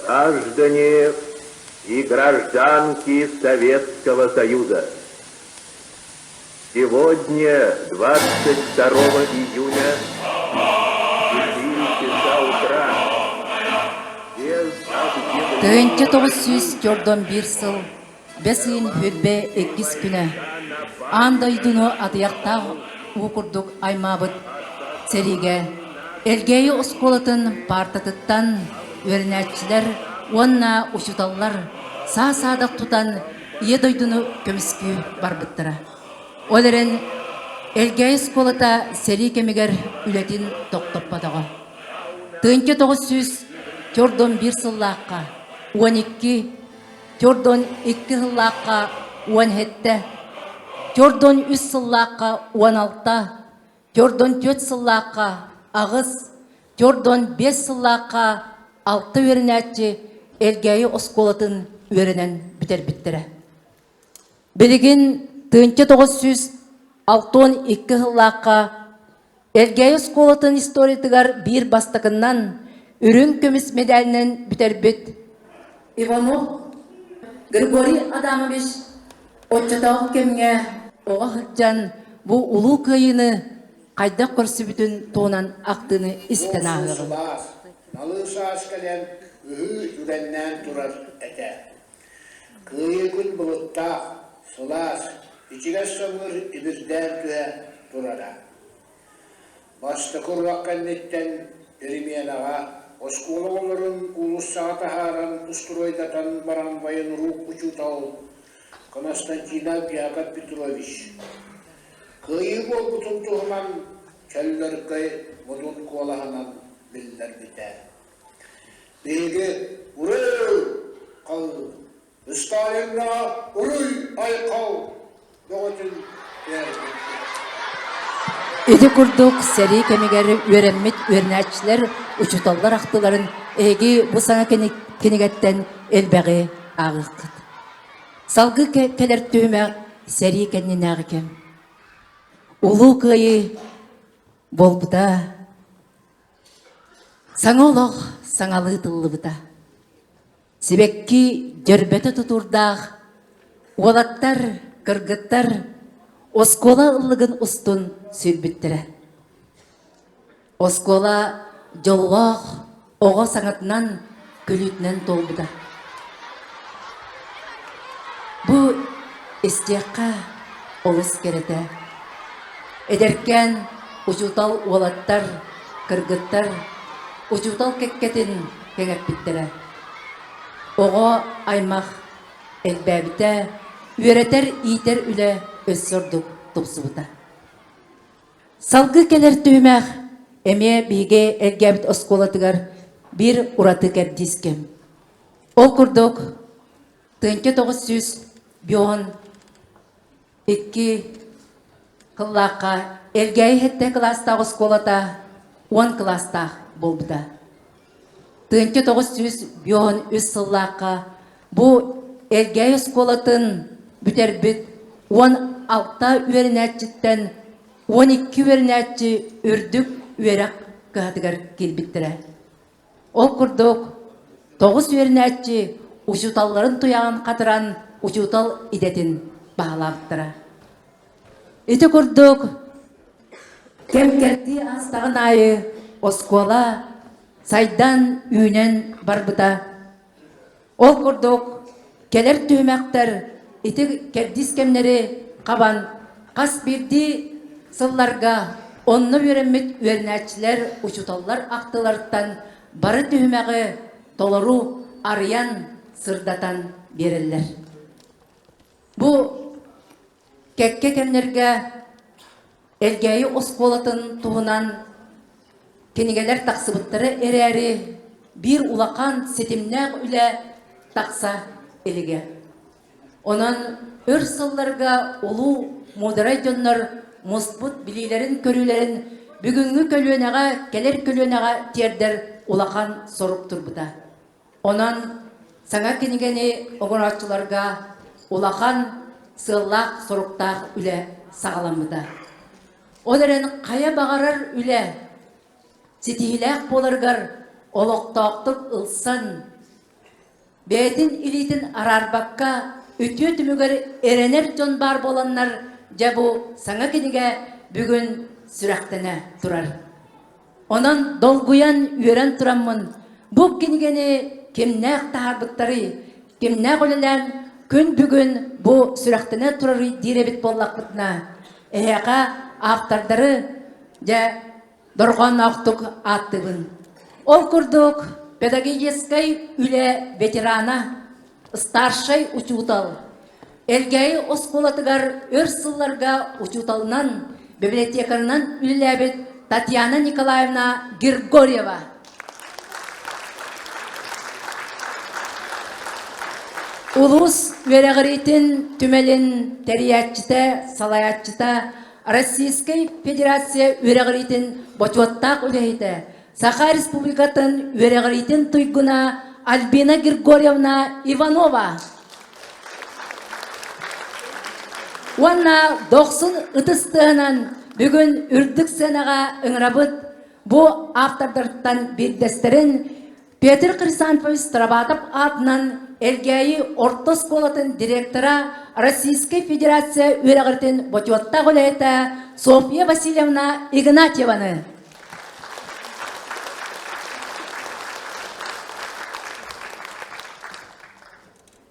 Граждане и гражданки Советского Союза. Сегодня, 22 июня, в 4 часа утра, без 1991 сыл бэс ыйын хүрбэ иккис күнэ аан дойдуну атыйахтаах уу курдук аймаабыт сэриигэ Элгээйи оскуолатын паартатыттан үөрэнээччилэр уонна учууталлар саа-саадах тутан Ийэ дойдуну көмүскүү барбыттара. Ол эрэн Элгээйи оскуолата сэрии кэмигэр үлэтин тохтоппотоҕо. 1941 сыллаахха 12, 42 сыллаахха 17, 43 сыллаахха 16, 44 сыллаахха 8, 45 сыллаахха алта үөрэнээччи Элгээйи оскуолатын үөрэнэн бүтэрбиттэрэ. Билигин 1962 сыллаахха Элгээйи оскуолатын историятыгар биир бастакыннан үрүҥ көмүс мэдээлинэн бүтэрбит Иванов Григорий Адамович оччотооҕу кэмҥэ оҕо сылдьан бу Улуу Кыайыыны хайдах көрсүбүтүн туһунан ахтыыны истэн ааһыаҕыҥ. Налыы саас кэлэн ыһыы үгэннээн турар этэ. Кыайыы күн былыттаах, сылаас, ичигэс самыыр ибирдээн түһэ турара. Бастакы уруок кэнниттэн переменаҕа оскуола оҕолорун уулуссаҕа таһааран устуруойдатан баран военрук учуутал Константинов Яков Петрович Кыайыы буолбутун туһунан чөллөркөй модун куолаһынан биллэрбитэ. Биһиги уруй хал Сталиҥҥа уруй-айхал бөҕөтүн түһэрбиппит. Ити курдук сэрии кэмигэр үөрэммит үөрэнээччилэр, учууталлар ахтыларын эһиги бу саҥа кинигэттэн элбэҕи ааҕыаххыт. Салгыы кэлэр түһүмэх сэрии кэннинээҕи кэм. Улуу Кыайыы буолбута. Саҥа олох саҥалыы тыллыбыта. Сибэкки дьөрбөтө тутуурдаах уолаттар, кыргыттар оскуола ыллыгын устун сүүрбүттэрэ. Оскуола дьоллоох оҕо саҥатынан, күлүүтүнэн туолбута. Бу истиэххэ олус кэрэтэ. Эдэркээн учуутал уолаттар, кыргыттар учуутал кэккэтин кэҥэппиттэрэ. Оҕо аймах элбээбитэ, үөрэтэр, иитэр үлэ өссө ордук тупсубута. Салгыы кэлэр түһүмэх эмиэ биһиги Элгээбит оскуолатыгар биир ураты кэрдиис кэм. Ол курдук, 1952 сыллаахха. Элгээйи сэттэ кылаастаах оскуолата уон кылаастаах буолбута. 1953 сыллаахха бу Элгээйи оскуолатын бүтэрбит 16 үөрэнээччиттэн 12 үөрэнээччи үрдүк үөрэх кыһатыгар киирбиттэрэ. Ол курдук, тоҕус үөрэнээччи учууталларын туйаҕын хатыран учуутал идэтин баһылаабыттара. Ити курдук, кэм-кэрдии аастаҕын аайы оскуола сайдан, үүнэн барбыта. Ол курдук, кэлэр түһүмэхтэр ити кэрдиис кэмнэри хабан хас биирдии сылларга онно үөрэммит үөрэнээччилэр, учууталлар ахтыыларыттан бары түһүмэҕи толору арыйан, сырдатан биэрэллэр. Бу кэккэ кэмнэргэ Элгээйи оскуолатын туһунан кинигэлэр тахсыбыттара эрээри, биир улахан ситимнээх үлэ тахса илигэ. Онон өр сылларга улуу муударай дьоннор муспут билиилэрин-көрүүлэрин бүгүҥҥү көлүөнэҕэ, кэлэр көлүөнэҕэ тиэрдэр улахан сорук турбута. Онон саҥа кинигэни оҥорооччуларга улахан сыаллаах-соруктаах үлэ саҕаламмыта. Ол эрэн хайа баҕарар үлэ ситиһиилээх буоларыгар олохтоохтук ылсан, бэйэтин илиитин араарбакка үтүө түмүгэр эрэнэр дьон баар буоланнар, дьэ бу саҥа кинигэ бүгүн сүрэхтэнэ турар. Онон долгуйан, үөрэн тураммын, бу кинигэни кимнээх таһаарбыттарый, кимнээх үлэлээн күн бүгүн бу сүрэхтэнэ турарый диир эбит буоллахпытына, эһиэхэ автордары дьэ дорҕоонноохтук ааттыыбын. Ол курдук педагогическай үлэ ветерана, старшай учуутал, Элгээйи оскуолатыгар өр сылларга учууталынан, библиотекарынан үлэлээбит Татьяна Николаевна Григорьева. Улуус үөрэҕириитин түмэлин тэрийээччитэ, салайааччыта, Российскай Федерация үөрэҕириитин бочуоттаах үлэһитэ, Саха Республикатын үөрэҕириитин туйгуна Альбина Григорьевна Иванова. Уонна дохсун ытыс тыаһынан бүгүн үрдүк сыанаҕа ыҥырабыт бу автордартан биирдэстэрин Петр Хрисанфович Староватов аатынан Элгээйи орто оскуолатын директора, Российскай Федерация үөрэҕиритин бочуоттаах үлэһитэ Софья Васильевна Игнатьеваны.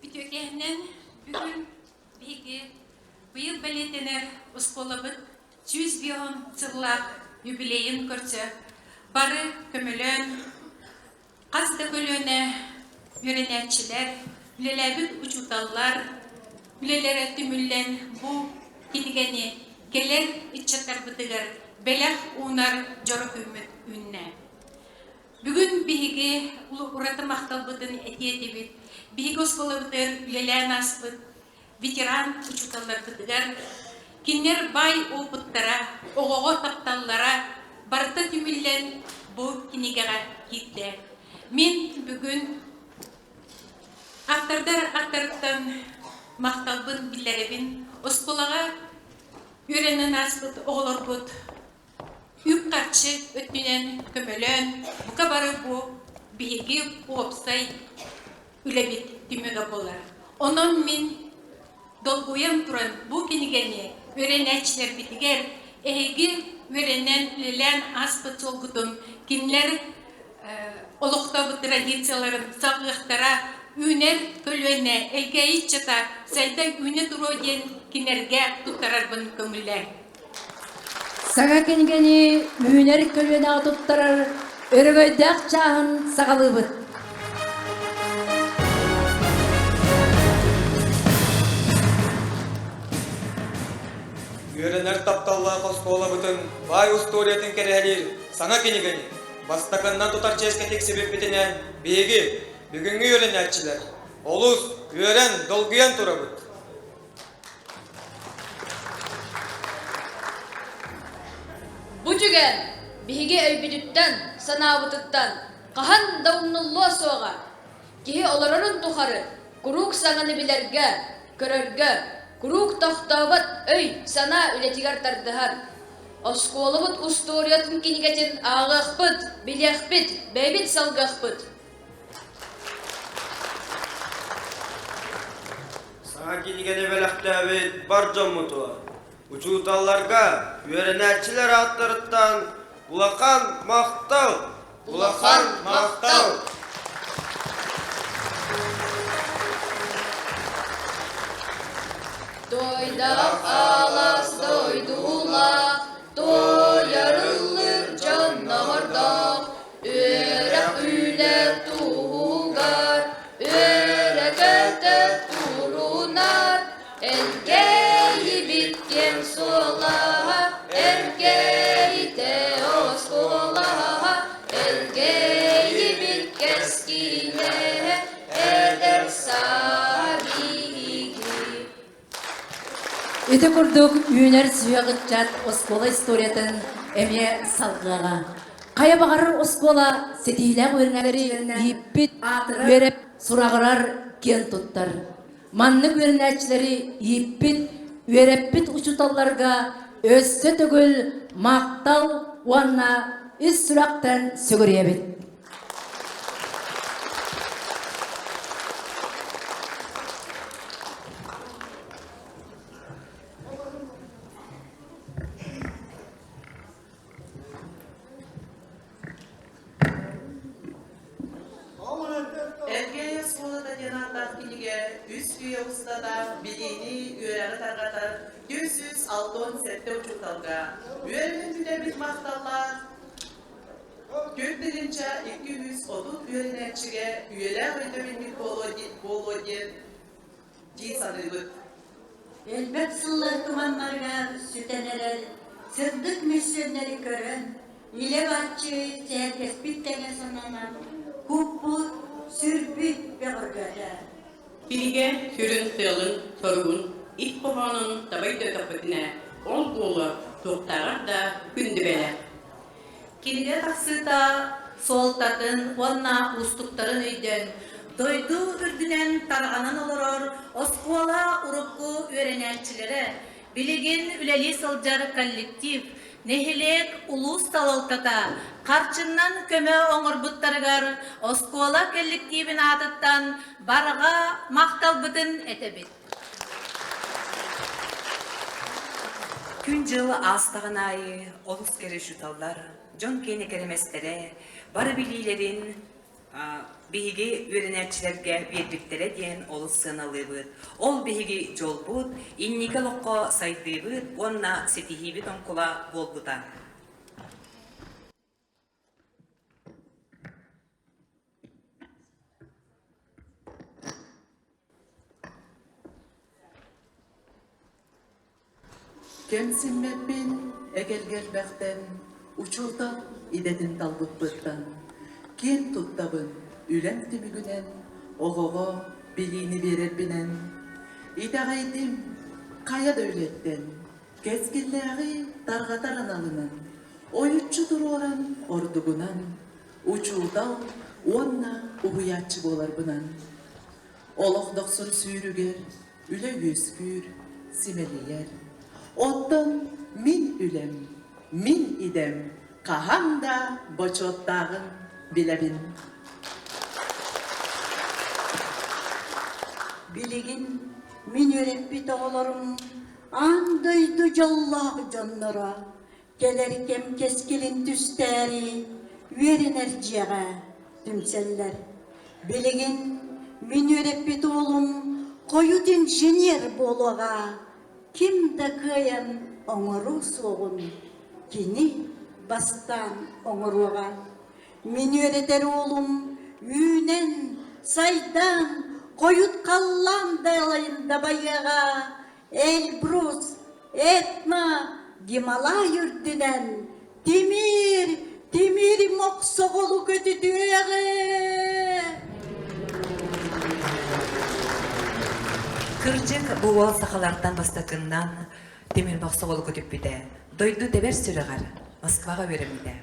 Үтүөкэһинэн бүгүн биһиги быйыл бэлиэтэнэр оскуолабыт 150 сыллаах юбилейын көрсө бары көмөлөөн хас да көлүөнэ үөрэнээччилэр, үлэлээбит учууталлар үлэлэрэ түмүллэн бу кинигэни кэлэр ыччаттарбытыгар бэлэх уунар дьоро күммүт үүннэ. Бүгүн биһиги ураты махталбытын этиэ этибит. Биһиги оскуолабытыгар үлэлээн ааспыт ветеран учууталларбытыгар кинилэр баай опыттара, оҕоҕо тапталлара барыта түмүллэн бу кинигэҕэ киирдэ. Мин бүгүн автордар аттарыттан махталбын биллэрэбин. Оскуолаҕа үөрэнэн ааспыт оҕолорбут үп-харчы өттүнэн көмөлөөн, бука бары бу биһиги уопсай үлэбит түмүгэ буолар. Онон мин долгуйан туран бу кинигэни үөрэнээччилэрбитигэр эһиги үөрэнэн, үлэлээн ааспыт суолгутун кинилэр олохтообут традицияларын салгыахтара, үүнэр көлүөнэ Элгээйи ыччата сайда үүнэ туруо диэн кинилэргэ туттарарбын көҥүллээҥ. Саҥа кинигэни үүнэр көлүөнэҕэ туттарар өрөгөйдөөх чааһын саҕалыыбыт. Үөрэнэр тапталлаах оскуолабытын баай устуоруйатын кэрэһэлиир саҥа кинигэни бастакыннан тутар чиэскэ тиксибиппитинэн биһиги, бүгүҥҥү үөрэнээччилэр, олус үөрэн, долгуйан турабыт. түгэн биһиги өйбүтүттэн, санаабытыттан хаһан да умнуллуо суоҕа. Киһи олорорун тухары куруук саҥаны билэргэ, көрөргө, куруук тохтообот өй-санаа үлэтигэр тардыһар. Оскуолабыт устуоруйатын кинигэтин ааҕыахпыт, билиэхпит, бэйэбит салгыахпыт. Саҥа кинигэни бэлэхтээбит бар дьоммутугар, учууталларга, үөрэнээччилэр ааттарыттан улахан махтал! Улахан махтал! Дойдах алас дойдулаах, туойарыллыр дьоннордоох, үөрэх үлэ туһугар, үөрэ-көтө турунар, Элгээйибит киэҥ суолаһа, Эргээйитэ оскуолаһа, Элгээйибит кэскилэ, эдэр сааһа биһиги. Ити курдук үүнэр сүһүөх ыччат оскуола историятын эмиэ салгыаҕа. Хайа баҕарар оскуола ситиһиилээх үөрэнээччилэринэн ииппит, үөрэп, сураҕырар, киэн туттар. Маннык үөрэнээччилэри ииппит, үөрэппит учууталларга өссө төгүл махтал уонна ис сүрэхтэн сүгүрүйэбит. Элгээйи оскуолата диэн ааттаах кинигэ үс үйэ устата билиини, үөрэҕи тарҕатар 367 учууталга үөрэнэн бүтэрбит махталлаах 4230 үөрэнээччигэ үйэлээх өйдөбүнньүк буолуо диэн дии саныыбыт. Элбэх сыллар туманнарыгар сүтэн эрэр сырдык мөссүөннэри көрөн, илэ-бааччы сэһэргэспит тэҥэ сананан, куппут, сүрбүт бөҕөргөөтө. Кинигэ сүрүн сыалын, соругун, ис хоһоонун таба өйдөөтөхпүтүнэ, ол буолуо туохтааҕар да күндү бэлэх. Кинигэ тахсыыта суолтатын уонна уустуктарын өйдөөн, дойду үрдүнэн тарҕанан олорор оскуола урукку үөрэнээччилэрэ, билигин үлэлии сылдьар коллектив, нэһилиэк, улуус салалтата харчыннан көмө оҥорбуттарыгар оскуола коллективин аатыттан барҕа махталбытын этэбит. Күн-дьыл аастаҕын аайы олус кэрэ учууталлар, дьон киэнэ кэрэмэстэрэ бары билиилэрин биһиги үөрэнээччилэргэ биэрбиттэрэ диэн олус сыаналыыбыт. Ол биһиги дьолбут, инники олоххо сайдыыбыт уонна ситиһиибит оҥкула буолбута. Кэмсиммэппин эгэлгэ элбэхтэн, учуутал идэтин талбыппыттан, киэн туттабын үлэм түмүгүнэн, оҕоҕо билиини биэрэрбинэн. Итэҕэйдим хайа да үлэттэн, кэскиллээҕи тарҕатар аналынан, ойуччу туруоран ордугунан, учуутал уонна уһуйааччы буоларбынан. Олох дохсун сүүрүгэр үлэ үөскүүр, симэлийэр. Оттон мин үлэм, мин идэм хаһан да бочуоттааҕын билэбин. Билигин мин үөрэппит оҕолорум аан дойду дьоллоох дьонноро кэлэр кэм кэскилин түстээри үөрэнэр дьиэҕэ түмсэллэр. Билигин мин үөрэппит уолум хойут инженер буолуоҕа, ким да кыайан оҥоруо суоҕун кини бастаан оҥоруоҕа. Мин үөрэтэр уолум үүнэн, сайдан, хойут халлаан далайын дабайыаҕа, Эльбрус, Этна, Гималай үрдүнэн тимир, тимир мохсоҕолу көтүтүөҕэ! Кырдьык, бу уол сахалартан бастакыннан тимир мохсоҕолу көтүппүтэ. Дойду тэбэр сүрэҕэр. Москваҕа үөрэммитэ.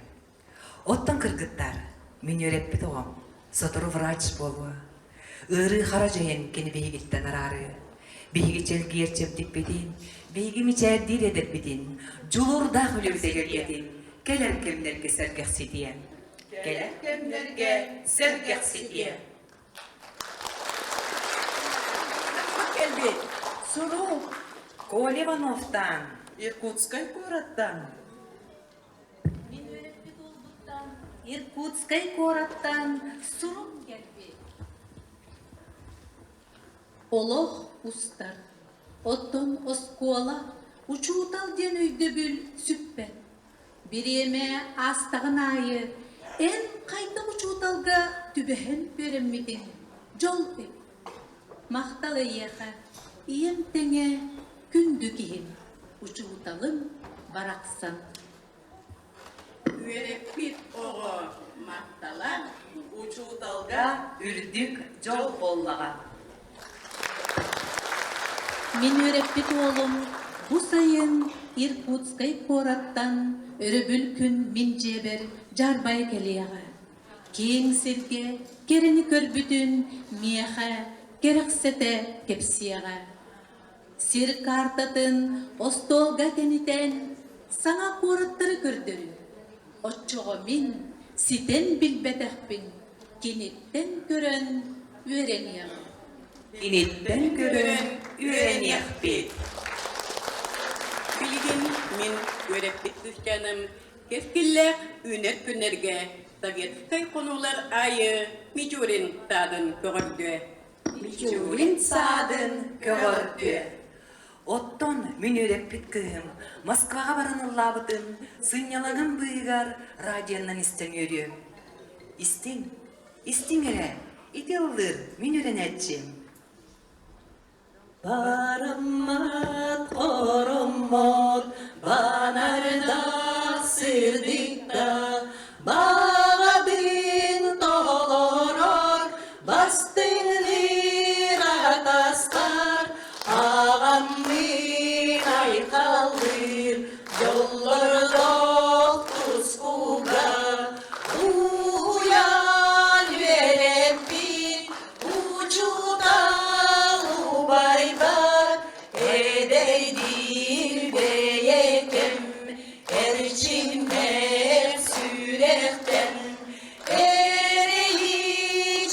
Оттон кыргыттар, мин үөрэппит оҕом, сотору врач буолуо. Ыарыы хара дьайан кини биһигиттэн араарыа. Биһиги чэлгийэр чэбдикпитин, биһиги мичээрдиир эдэрбитин, дьулуурдаах үлэбит эгэлгэтин кэлэр кэмнэргэ сэргэхситиэ. Кэлэр кэмнэргэ сэргэхситиэ. Кэлбит. Сурук Коля Ивановтан. Иркутскай куораттан. Мин үөрэппит уолбуттан Иркутскай куораттан сурук кэлбит. Олох устар. Оттон оскуола, учуутал диэн өйдөбүл сүппэт. Бириэмэ аастаҕын аайы эн хайдах учууталга түбэһэн үөрэммитиҥ дьол эбит. Махтал эйиэхэ, ийэм тэҥэ күндү киһим, учууталым барахсан. Үөрэппит оҕо махтала Учууталга үрдүк дьол буоллаҕа. Мин үөрэппит уолум бу сайын Иркутскай куораттан өрөбүл күн мин дьиэбэр дьаарбайа кэлиэҕэ. Киэҥ сиргэ кэрэни көрбүтүн миэхэ кэрэхсэтэ кэпсиэҕэ. Сир каартатын остуолга тэнитэн саҥа куораттары көрдөрүө. Оччоҕо мин ситэн билбэтэхпин киниттэн көрөн үөрэниэҕим. Киниттэн көрөн үөрэниэхпит. Билигин мин үөрэппит кыысчааным кэскиллээх үүнэр күннэргэ советскай хонуулар аайы Мичурин саадын көҕөрдүө. Мичурин саадын көҕөрдүө. Оттон мин үөрэппит кыыһым Москваҕа баран ыллаабытын сынньалаҥым быыһыгар радионан истэн үөрүөм. Истиҥ, истиҥ эрэ, ити ыллыыр мин үөрэнээччим. Бараммат хороммот банардаах сырдыкта баҕабын тоҕолорор бастыҥныыр атастар аҕаммын айхаллыыр дьоллордоох тускуга уһуйан үөрэппит Учуутал убайбар эдэрдиир бэйэкэм, эрчимнээх сүрэхтэн эрэйи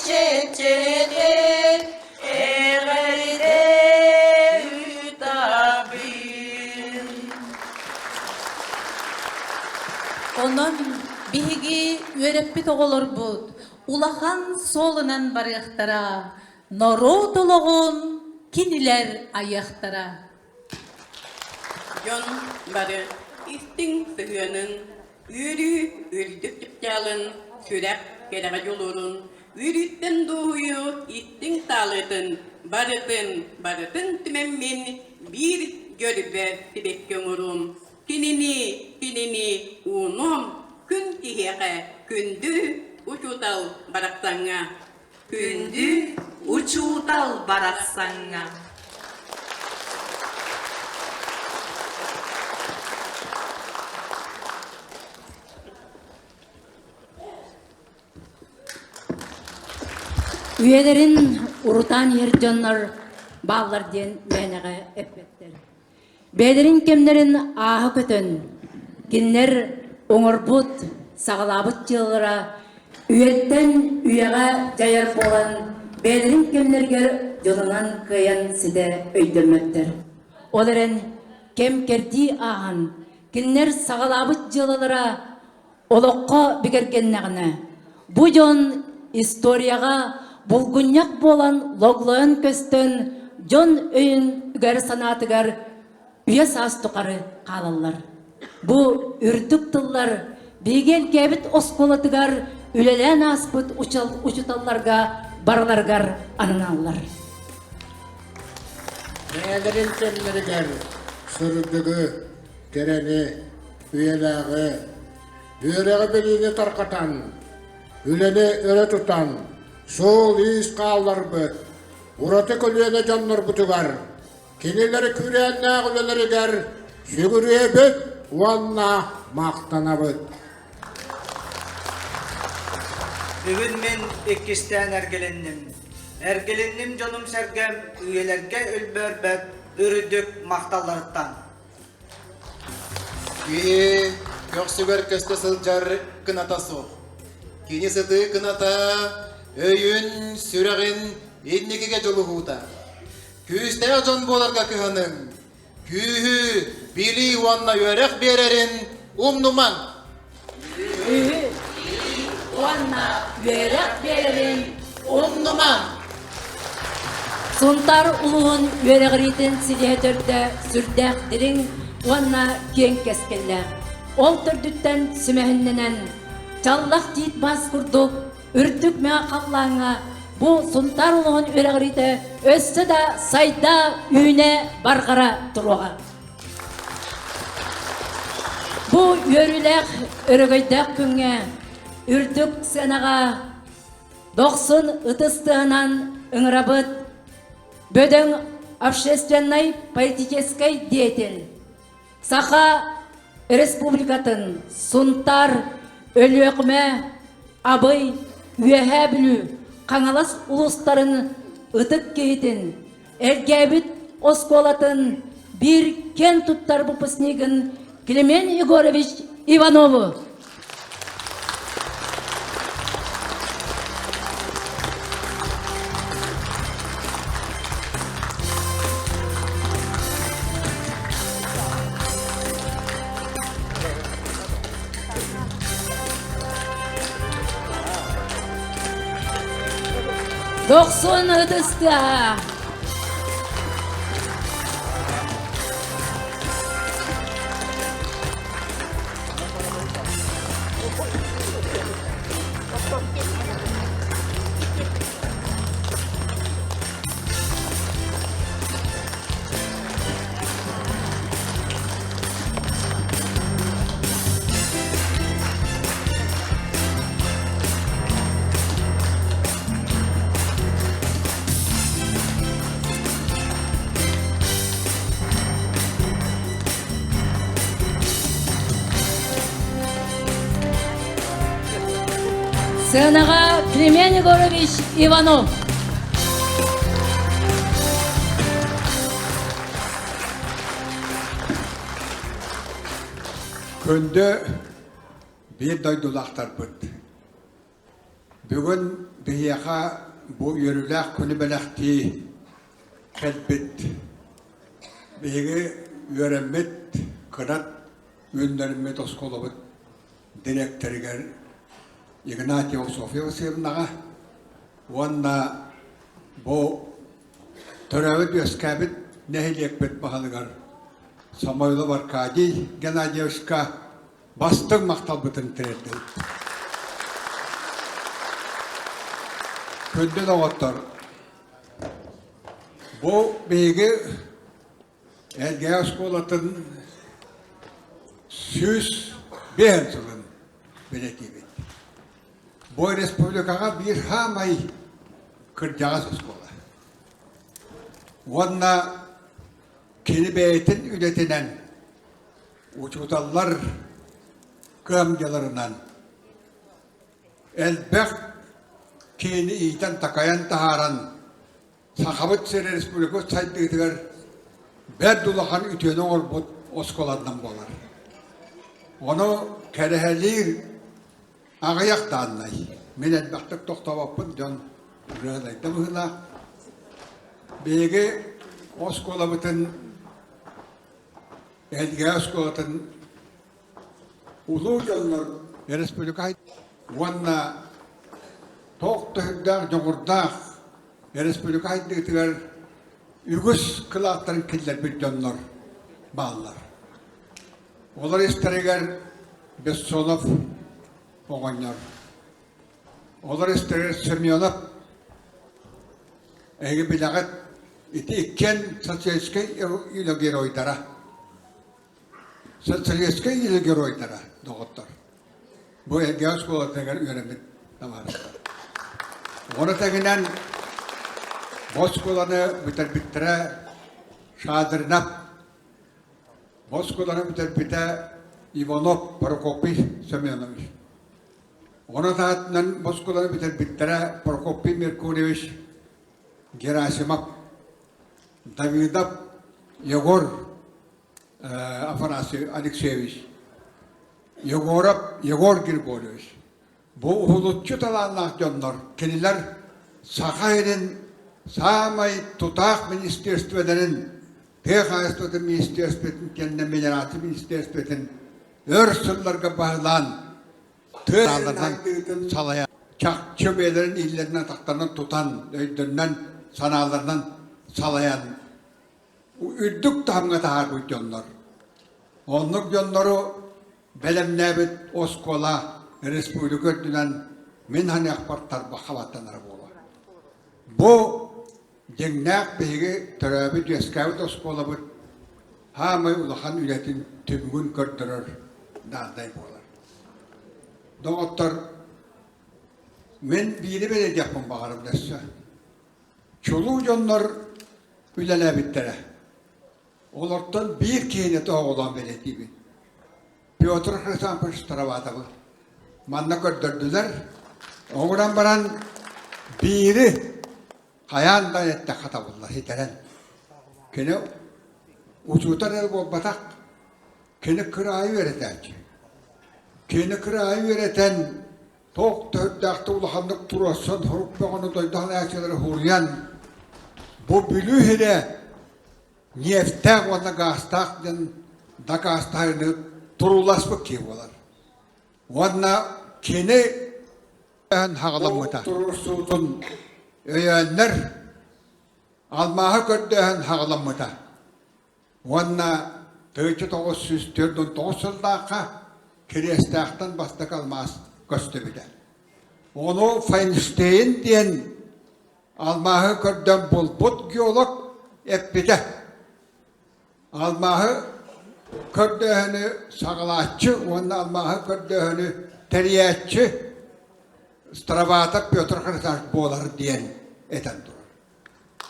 чэпчэтэр эҕэрдэ ыытабын. Онон биһиги үөрэппит оҕолорбут улахан суолунан барыахтара, норуот олоҕун кинилэр айыахтара. Дьон бары истиҥ сыһыанын, үөрүү үрдүк чыпчаалын, сүрэх кэрэҕэ дьулуурун, үөрүүттэн дуоһуйуу истиҥ таалыытын барытын, барытын түмэммин биир дьөрбө сибэкки оҥоруом. Кинини, кинини уунуом күн киһиэхэ күндү учуутал барахсаҥҥа. Күндү учуутал барахсаҥҥа. Үйэлэрин урутаан иһэр дьоннор бааллар диэн мээнэҕэ эппэттэр. Бэйэлэрин кэмнэрин ааһа көтөн, кинилэр оҥорбут, саҕалаабыт дьыалалара үйэттэн үйэҕэ дьайар буолан, бэйэлэрин кэмнэригэр дьонунан кыайан ситэ өйдөммөттөр. Ол эрэн, кэм-кэрдии ааһан, кинилэр саҕалаабыт дьыалалара олоххо бигэргэннэҕинэ, бу дьон историяҕа булгунньах буолан логлойон көстөн, дьон өйүн үгэр-санаатыгар үйэ-саас тухары хаалаллар. Бу үрдүк тыллар биһиги Элгээбит оскуолатыгар үлэлээн ааспыт учууталларга барыларыгар ананаллар. Бэйэлэрин кэмнэригэр сырдыгы, кэрэни, үйэлээҕи, үөрэҕи-билиини тарҕатан, үлэни өрө тутан, суол-иис хаалларбыт ураты көлүөнэ дьоннорбутугар, кинилэри күүрээннээх үлэлэригэр сүгүрүйэбит уонна махтанабыт. Бүгүн мин иккистээн эргилинним. Эргилинним дьонум-сэргэм үйэлэргэ өлбөөрбөт үрдүк махталларыттан. Киһи көхсүгэр көстө сылдьар кыната суох. Кини сытыы кыната өйүн, сүрэҕин инникигэ дьулуһуута. Күүстээх дьон буоларга кыһаныҥ, күүһү, билии уонна үөрэх биэрэрин умнумаҥ. Күүһү уонна үөрэх биэрэрин умнумаҥ. Сунтаар улууһун үөрэҕириитин силиһэ төрдө сүрдээх дириҥ уонна киэҥ кэскиллээх. Ол төрдүттэн сүмэһиннэнэн, чаллах тиит мас курдук үрдүк мэҥэ халлааҥҥа бу Сунтаар улууһун үөрэҕириитэ өссө да сайда, үүнэ, барҕара туруоҕа. Бу үөрүүлээх, өрөгөйдөөх күҥҥэ үрдүк сыанаҕа дохсун ытыс тыаһынан ыҥырабыт бөдөҥ общественнай политическай деятель, Саха Республикатын Сунтаар, Өлүөхүмэ, Абый, Үөһээ Бүлүү, Хаҥалас улуустарын ытык киһитин, Элгээбит оскуолатын биир киэн туттар выпускнигын Климент Егорович Иванову. Дохсун ытыста! Сыанаҕа Климент Егорович Иванов. Күндү биир дойдулаахтарбыт! Бүгүн биһиэхэ бу үөрүүлээх күнү бэлэхтии кэлбит биһиги үөрэммит кынат үүннэриммит оскуолабыт дириэктэригэр Игнатьева Софья Васильевнаҕа уонна бу төрөөбүт-үөскээбит нэһилиэкпит баһылыгар Самойлов Аркадий Геннадьевичка бастыҥ махталбытын тириэрдэбит. Күндү доҕоттор, бу биһиги Элгээйи оскуолатын 105 сылын бэлиэтиибит. Бу республикаҕа биир саамай кырдьаҕас оскуола. Уонна кини бэйэтин үлэтинэн Учууталлар кыамньыларынан элбэх киһини иитэн-такайан таһааран Сахабыт сирэ республикабыт сайдыытыгар бэрт улахан үтүөнү оҥорбут оскуоланнан буолар. Ону кэрэһэлиир аҕыйах дааннай. Мин элбэхтик тохтообоппун дьон ырыалайда быһыылаах. Биһиги оскуолабытын Элгээйи оскуолатын улуу дьоннор республика уонна туох да сүрдээх дьоҕурдаах республика сайдыытыгар үгүс кылааттарын киллэрбит дьоннор бааллар. Олор истэригэр Бессонов оҕонньор, олор истэригэр Семенов Эһиги билэҕит, ити иккиэн социалистическай үлэ геройдара. Социалистическай үлэ геройдара, доҕоттор. Бу Элгээйи оскуолатыгар үөрэммит табаарыстар. Ону тэҥинэн бу оскуоланы бүтэрбиттэрэ Шадринов. Бу оскуоланы бүтэрбитэ. Иванов Прокопий Семенович. Ону таһынан оскуоланы бүтэрбиттэрэ Прокопий Меркурьевич Герасимов, Давидов Егор Афанасий Алексеевич, Егоров Егор Григорьевич. Бу уһулуччу талааннаах дьоннор кинилэр Саха сирин саамай тутаах министерстволарын тыа хаһаайыстыбатын министерствотын кэннэ мелиорация министерствотын өр сылларга баһылаан тыа салайан чахчы бэйэлэрин иллэринэн атахтарынан тутан өйдөрүнэн санааларынан салайан үрдүк таһымҥа таһаарбыт дьоннор. Оннук дьоннору бэлэмнээбит оскуола республика үрдүнэн мин саныахпар тарбахха баттанара буолар. Бу дьиҥнээх биһиги төрөөбүт-үөскээбит оскуолабыт саамай улахан үлэтин түмүгүн көрдөрөр дааннай буолар. Доҕоттор, мин биири бэлиэтиэхпин баҕарабын өссө. Чулуу дьоннор үлэлээбиттэрэ. Олортон биир киһини тоһоҕолоон бэлиэтиибин. Петр Хрисанфович Староватовы. Манна көрдөрдүлэр. Оҥорон баран биири хайаан да эттэххэ табыллар ситэрэн. Кини учуутал эрэ буолбатах, кини кыраайы үөрэтээччи. Кини кыраайы үөрэтэн туох да үрдээхтик улаханнык туруорсан сорук бөҕөнү дойду салайааччылары суруйан бу Бүлүү сирэ нефтээх уонна гаастаах диэн дакаастааһыны турууласпыт киһи буолар. Уонна кини хаҕаламмыта. Туруорсуутун өйөөннөр алмааһы көрдөөһүн хаҕаламмыта. Уонна 1949 сыллаахха Кириэстээхтэн бастакы алмаас көстүбүтэ. Ону Файнштейн диэн алмааһы көрдөөн булбут геолог эппитэ. Алмааһы көрдөөһүнү саҕалааччы уонна алмааһы көрдөөһүнү тэрийээччи Староватов Петр Хрисанович буолар диэн этэн турар.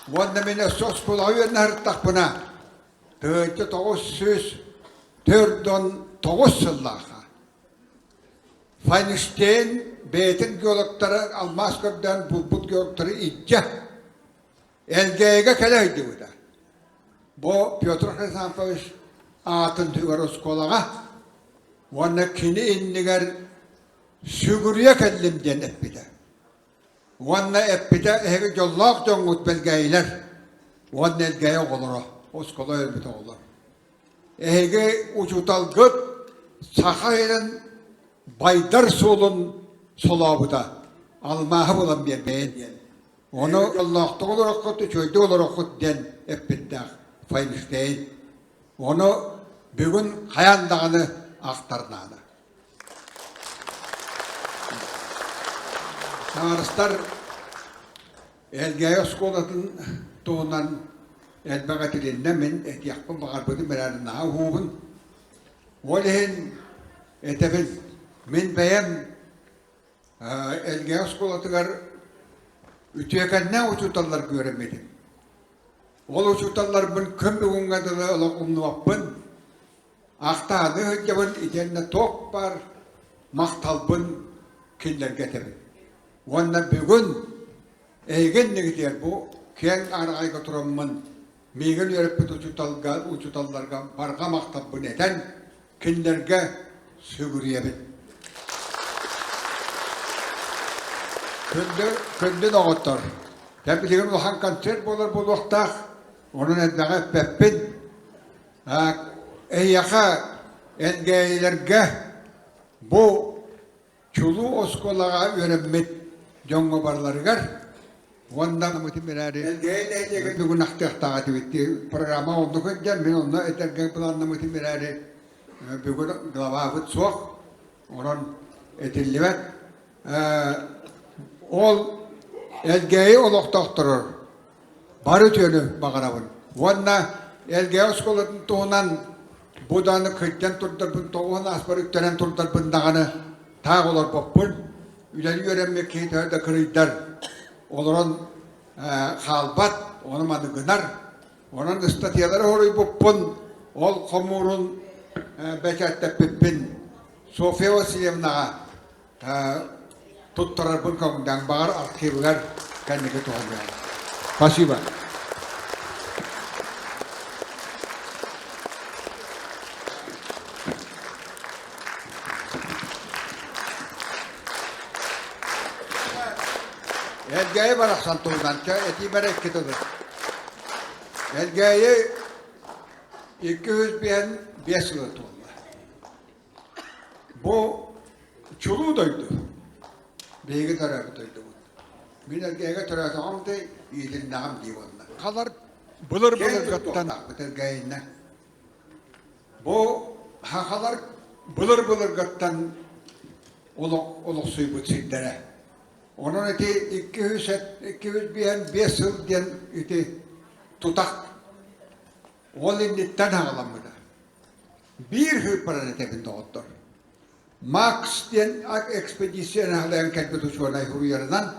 Уонна мин өссө оскуолаҕа үөрэнэ сырыттахпына, 1949 сыллаахха Файнштейн бэйэтин геологтары алмаас көрдөөн булбут геологтары илдьэ Элгээйигэ кэлэ сылдьыбыта. Бу Петр Хрисанфович аатын сүгэр оскуолаҕа уонна кини иннигэр сүгүрүйэ кэллим диэн эппитэ. Уонна эппитэ эһиги дьоллоох дьоҥҥут бэлгээйилэр уонна Элгээйи оҕолоро, оскуола өлбүт оҕолор. Эһиги учууталгыт саха сирин байдар суолун солообута, алмааһы булан биэрбэйин диэн. Ону дьоллоохтук олороххут, үчүгэйдик олороххут диэн эппиттээх Файнштейн. Ону бүгүн хайаан даҕаны ахтар наада. Саарыстар Элгээйи оскуолатын туһунан элбэх этилиннэ, мин этиэхпин баҕарбытым эрээри наһаа уһуубун. Ол иһин этэбин, мин бэйэм Элгээйи оскуолатыгар үтүөкэннээх учууталларга үөрэммитим. Ол учууталларбын күн бүгүҥҥэ дылы олох умнубаппын. Ахтааны сылдьабын итиэннэ туох баар махталбын кинилэргэ этэбин. Уонна бүгүн эһиги иннигитигэр бу киэҥ араҕайга тураммын миигин үөрэппит учууталга, учууталларга барҕа махталбын этэн, кинилэргэ сүгүрүйэбин. Күндү, күндү доҕоттор, дьэ билигин улахан концерт буолар буолуохтаах, онон элбэҕи эппэппин. Эйиэхэ, Элгээйилэргэ бу чулуу оскуолаҕа үөрэммит дьоҥҥо барыларыгар уонна Элгээйи нэһилиэгин бүгүн ахтыахтаах этибит программа оннук сылдьар мин онно этэргэ былааннаммытым эрээри бүгүн главабыт суох онон этиллибэт ол Элгээйи олохтоохторор бары үтүөнү баҕарабын уонна Элгээйи оскуолатын туһунан бу даҕаны кырдьан турдарбын тоҕуһун ааспар үктэнэн турдарбын даҕаны таах олорбоппун үлэлии үөрэммит киһи төһө да кырыйдар олорон хаалбат ону маны гынар онон ыстатыйалары хоруйбуппун ол хомуурун бэчээттэппиппин Софья Васильевнаҕа туттарарбын көҥдөҥ баҕар архивыгар кэнники туһаныаҕым. Спасибо. Элгээйи барахсан туһунан этиибэр икки тылы. Элгээйи 205 сыла туолла. Бу чулуу дойду. Биһиги төрөөбүт дойдубут. Мин Элгээйигэ төрөөтөҕүм да иитилиннэҕим дии буолла. Халар былыр-былыргыттан Элгээйиннэ. Бу хахалар былыр-былыргыттан олохсуйбут сирдэрэ. Онон ити 205 сыл диэн ити тутах ол инниттэн аҕаламмыта. Биир сыыппаран этэбин доҕоттор. Макс диэн экспедицияны аһылайан кэлбит учуонай суруйарынан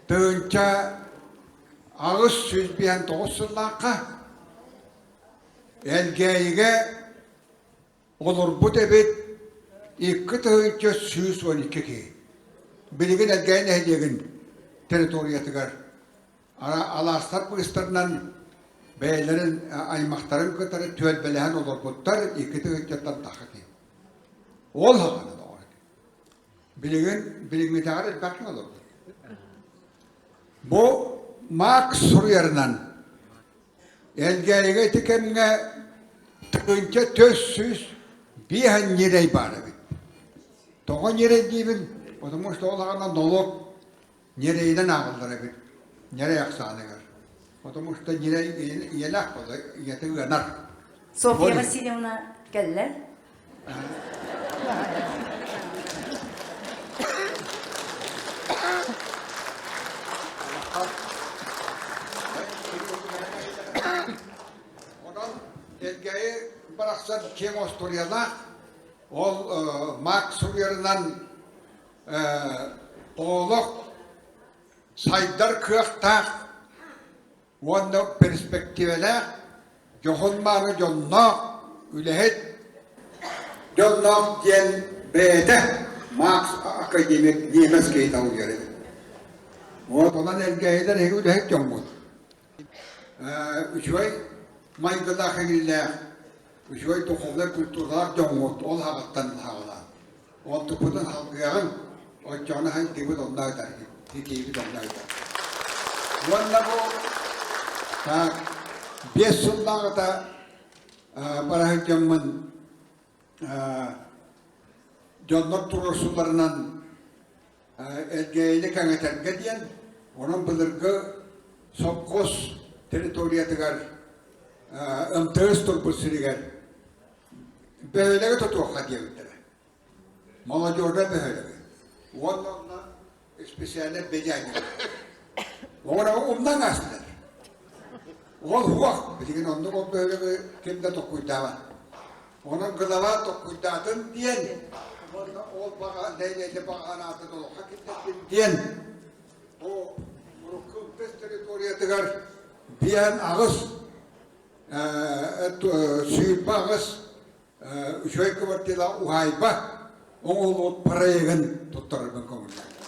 1859 сыллаахха Элгээйигэ олорбут эбит 2112 киһи. Билигин Элгээйи нэһилиэгин территориятыгар алаастар быыстарынан бэйэлэрин аймахтарын кытары түөлбэлэһэн олорбуттар 2 тыһыынчаттан тахса киһи. Ол хаҕана доҕор. Билигин билиҥҥитээҕэр элбэх киһи олорбут. Бу Макс суруйарынан Элгээйигэ ити кэмҥэ 1405 ньирэй баар эбит. Тоҕо ньирэй диибин? Потому что ол аҕана нолуок ньирэйинэн ааҕыллар эбит, ньирэй ахсааныгар. Потому что ньирэй ийэлээх буолла, ийэтэ ыанар. Софья Васильевна кэллэ. Онон Элгээйи барахсан киэҥ остуоруйалаах, ол Мак суруйарынан олох сайдар кыахтаах уонна перспективэлээх, дьоһун-мааны дьонноох, үлэһит дьонноох диэн бэйэтэ Маркс академик немец киһитэ уйар эбит. Вот онон Элгээйилэр эһиги үлэһит дьоҥҥут. Үчүгэй майгылаах иҥиллээх, үчүгэй духовнай культуралаах дьоҥҥут ол аҕаттан хаалаан. Онтукпутун халгыаҕыҥ, оччоҕуна хайдыыбыт онно ыытар, итиибит онно ыытар. Уонна бу так 5 сыллааҕыта бара сылдьаммын дьоннор туруорсууларынан Элгээйини кэҥэтэргэ диэн, онон былыргы сопхуос территориятыгар МТС турбут сиригэр бөһүөлэги тутуохха диэбиттэрэ. Молодежнай бөһүөлэги. Уонна онно специальнай бэдьээнньик. Оҕоро умнан аастылар. Ол суох. Билигин оннук ол бөһүөлэги ким да токкуйдаабат. Онон глава токкуйдаатын диэн уонна ол баҕа нэһилиэнньэ баҕа санаатын олоххо киллэрдин диэн бу урукку МТС территориятыгар биэн аҕыс 28 үчүгэй квартира уһаайба оҥоһуллубут проегын туттарарбын көҥүллээтим.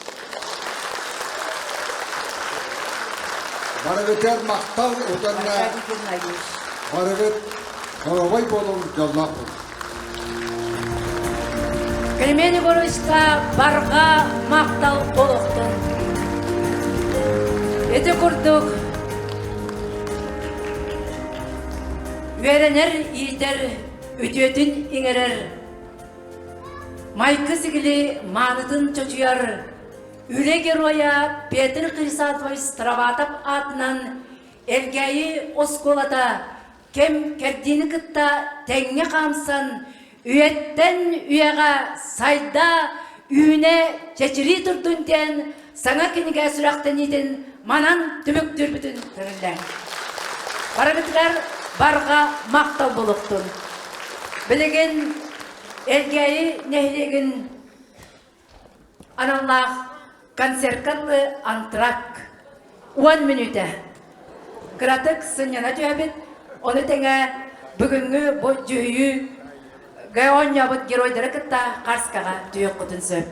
Барыгытыгар махтал уонна барыгыт доруобай буолуҥ, дьоллоох буолуҥ. Климент Егоровичка барҕа махтал олохтун. Ити курдук Үөрэнэр, иитэр, үтүөтүн иҥэрэр, майгы-сигили маанытын чочуйар үлэ геройа Петр Хрисантович Староватов аатынан Элгээйи оскуолата кэм кэрдиини кытта тэҥҥэ хаамсан, үйэттэн үйэҕэ сайда, үүнэ, чэчирии турдун диэн саҥа кинигэ сүрэхтэниитин манан түмүктүүрбүтүн көҥүллээҥ. Барыгытыгар барҕа махтал буолуохтун. Билигин Элгээйи нэһилиэгин аналлаах концертка дылы антракт 10 мүнүүтэ. Кыратык сынньана түһэбит, ону тэҥэ бүгүҥҥү бу дьүһүйүү. Гэ оонньообут геройдары кытта харскаҕа түһүөххүтүн сөп.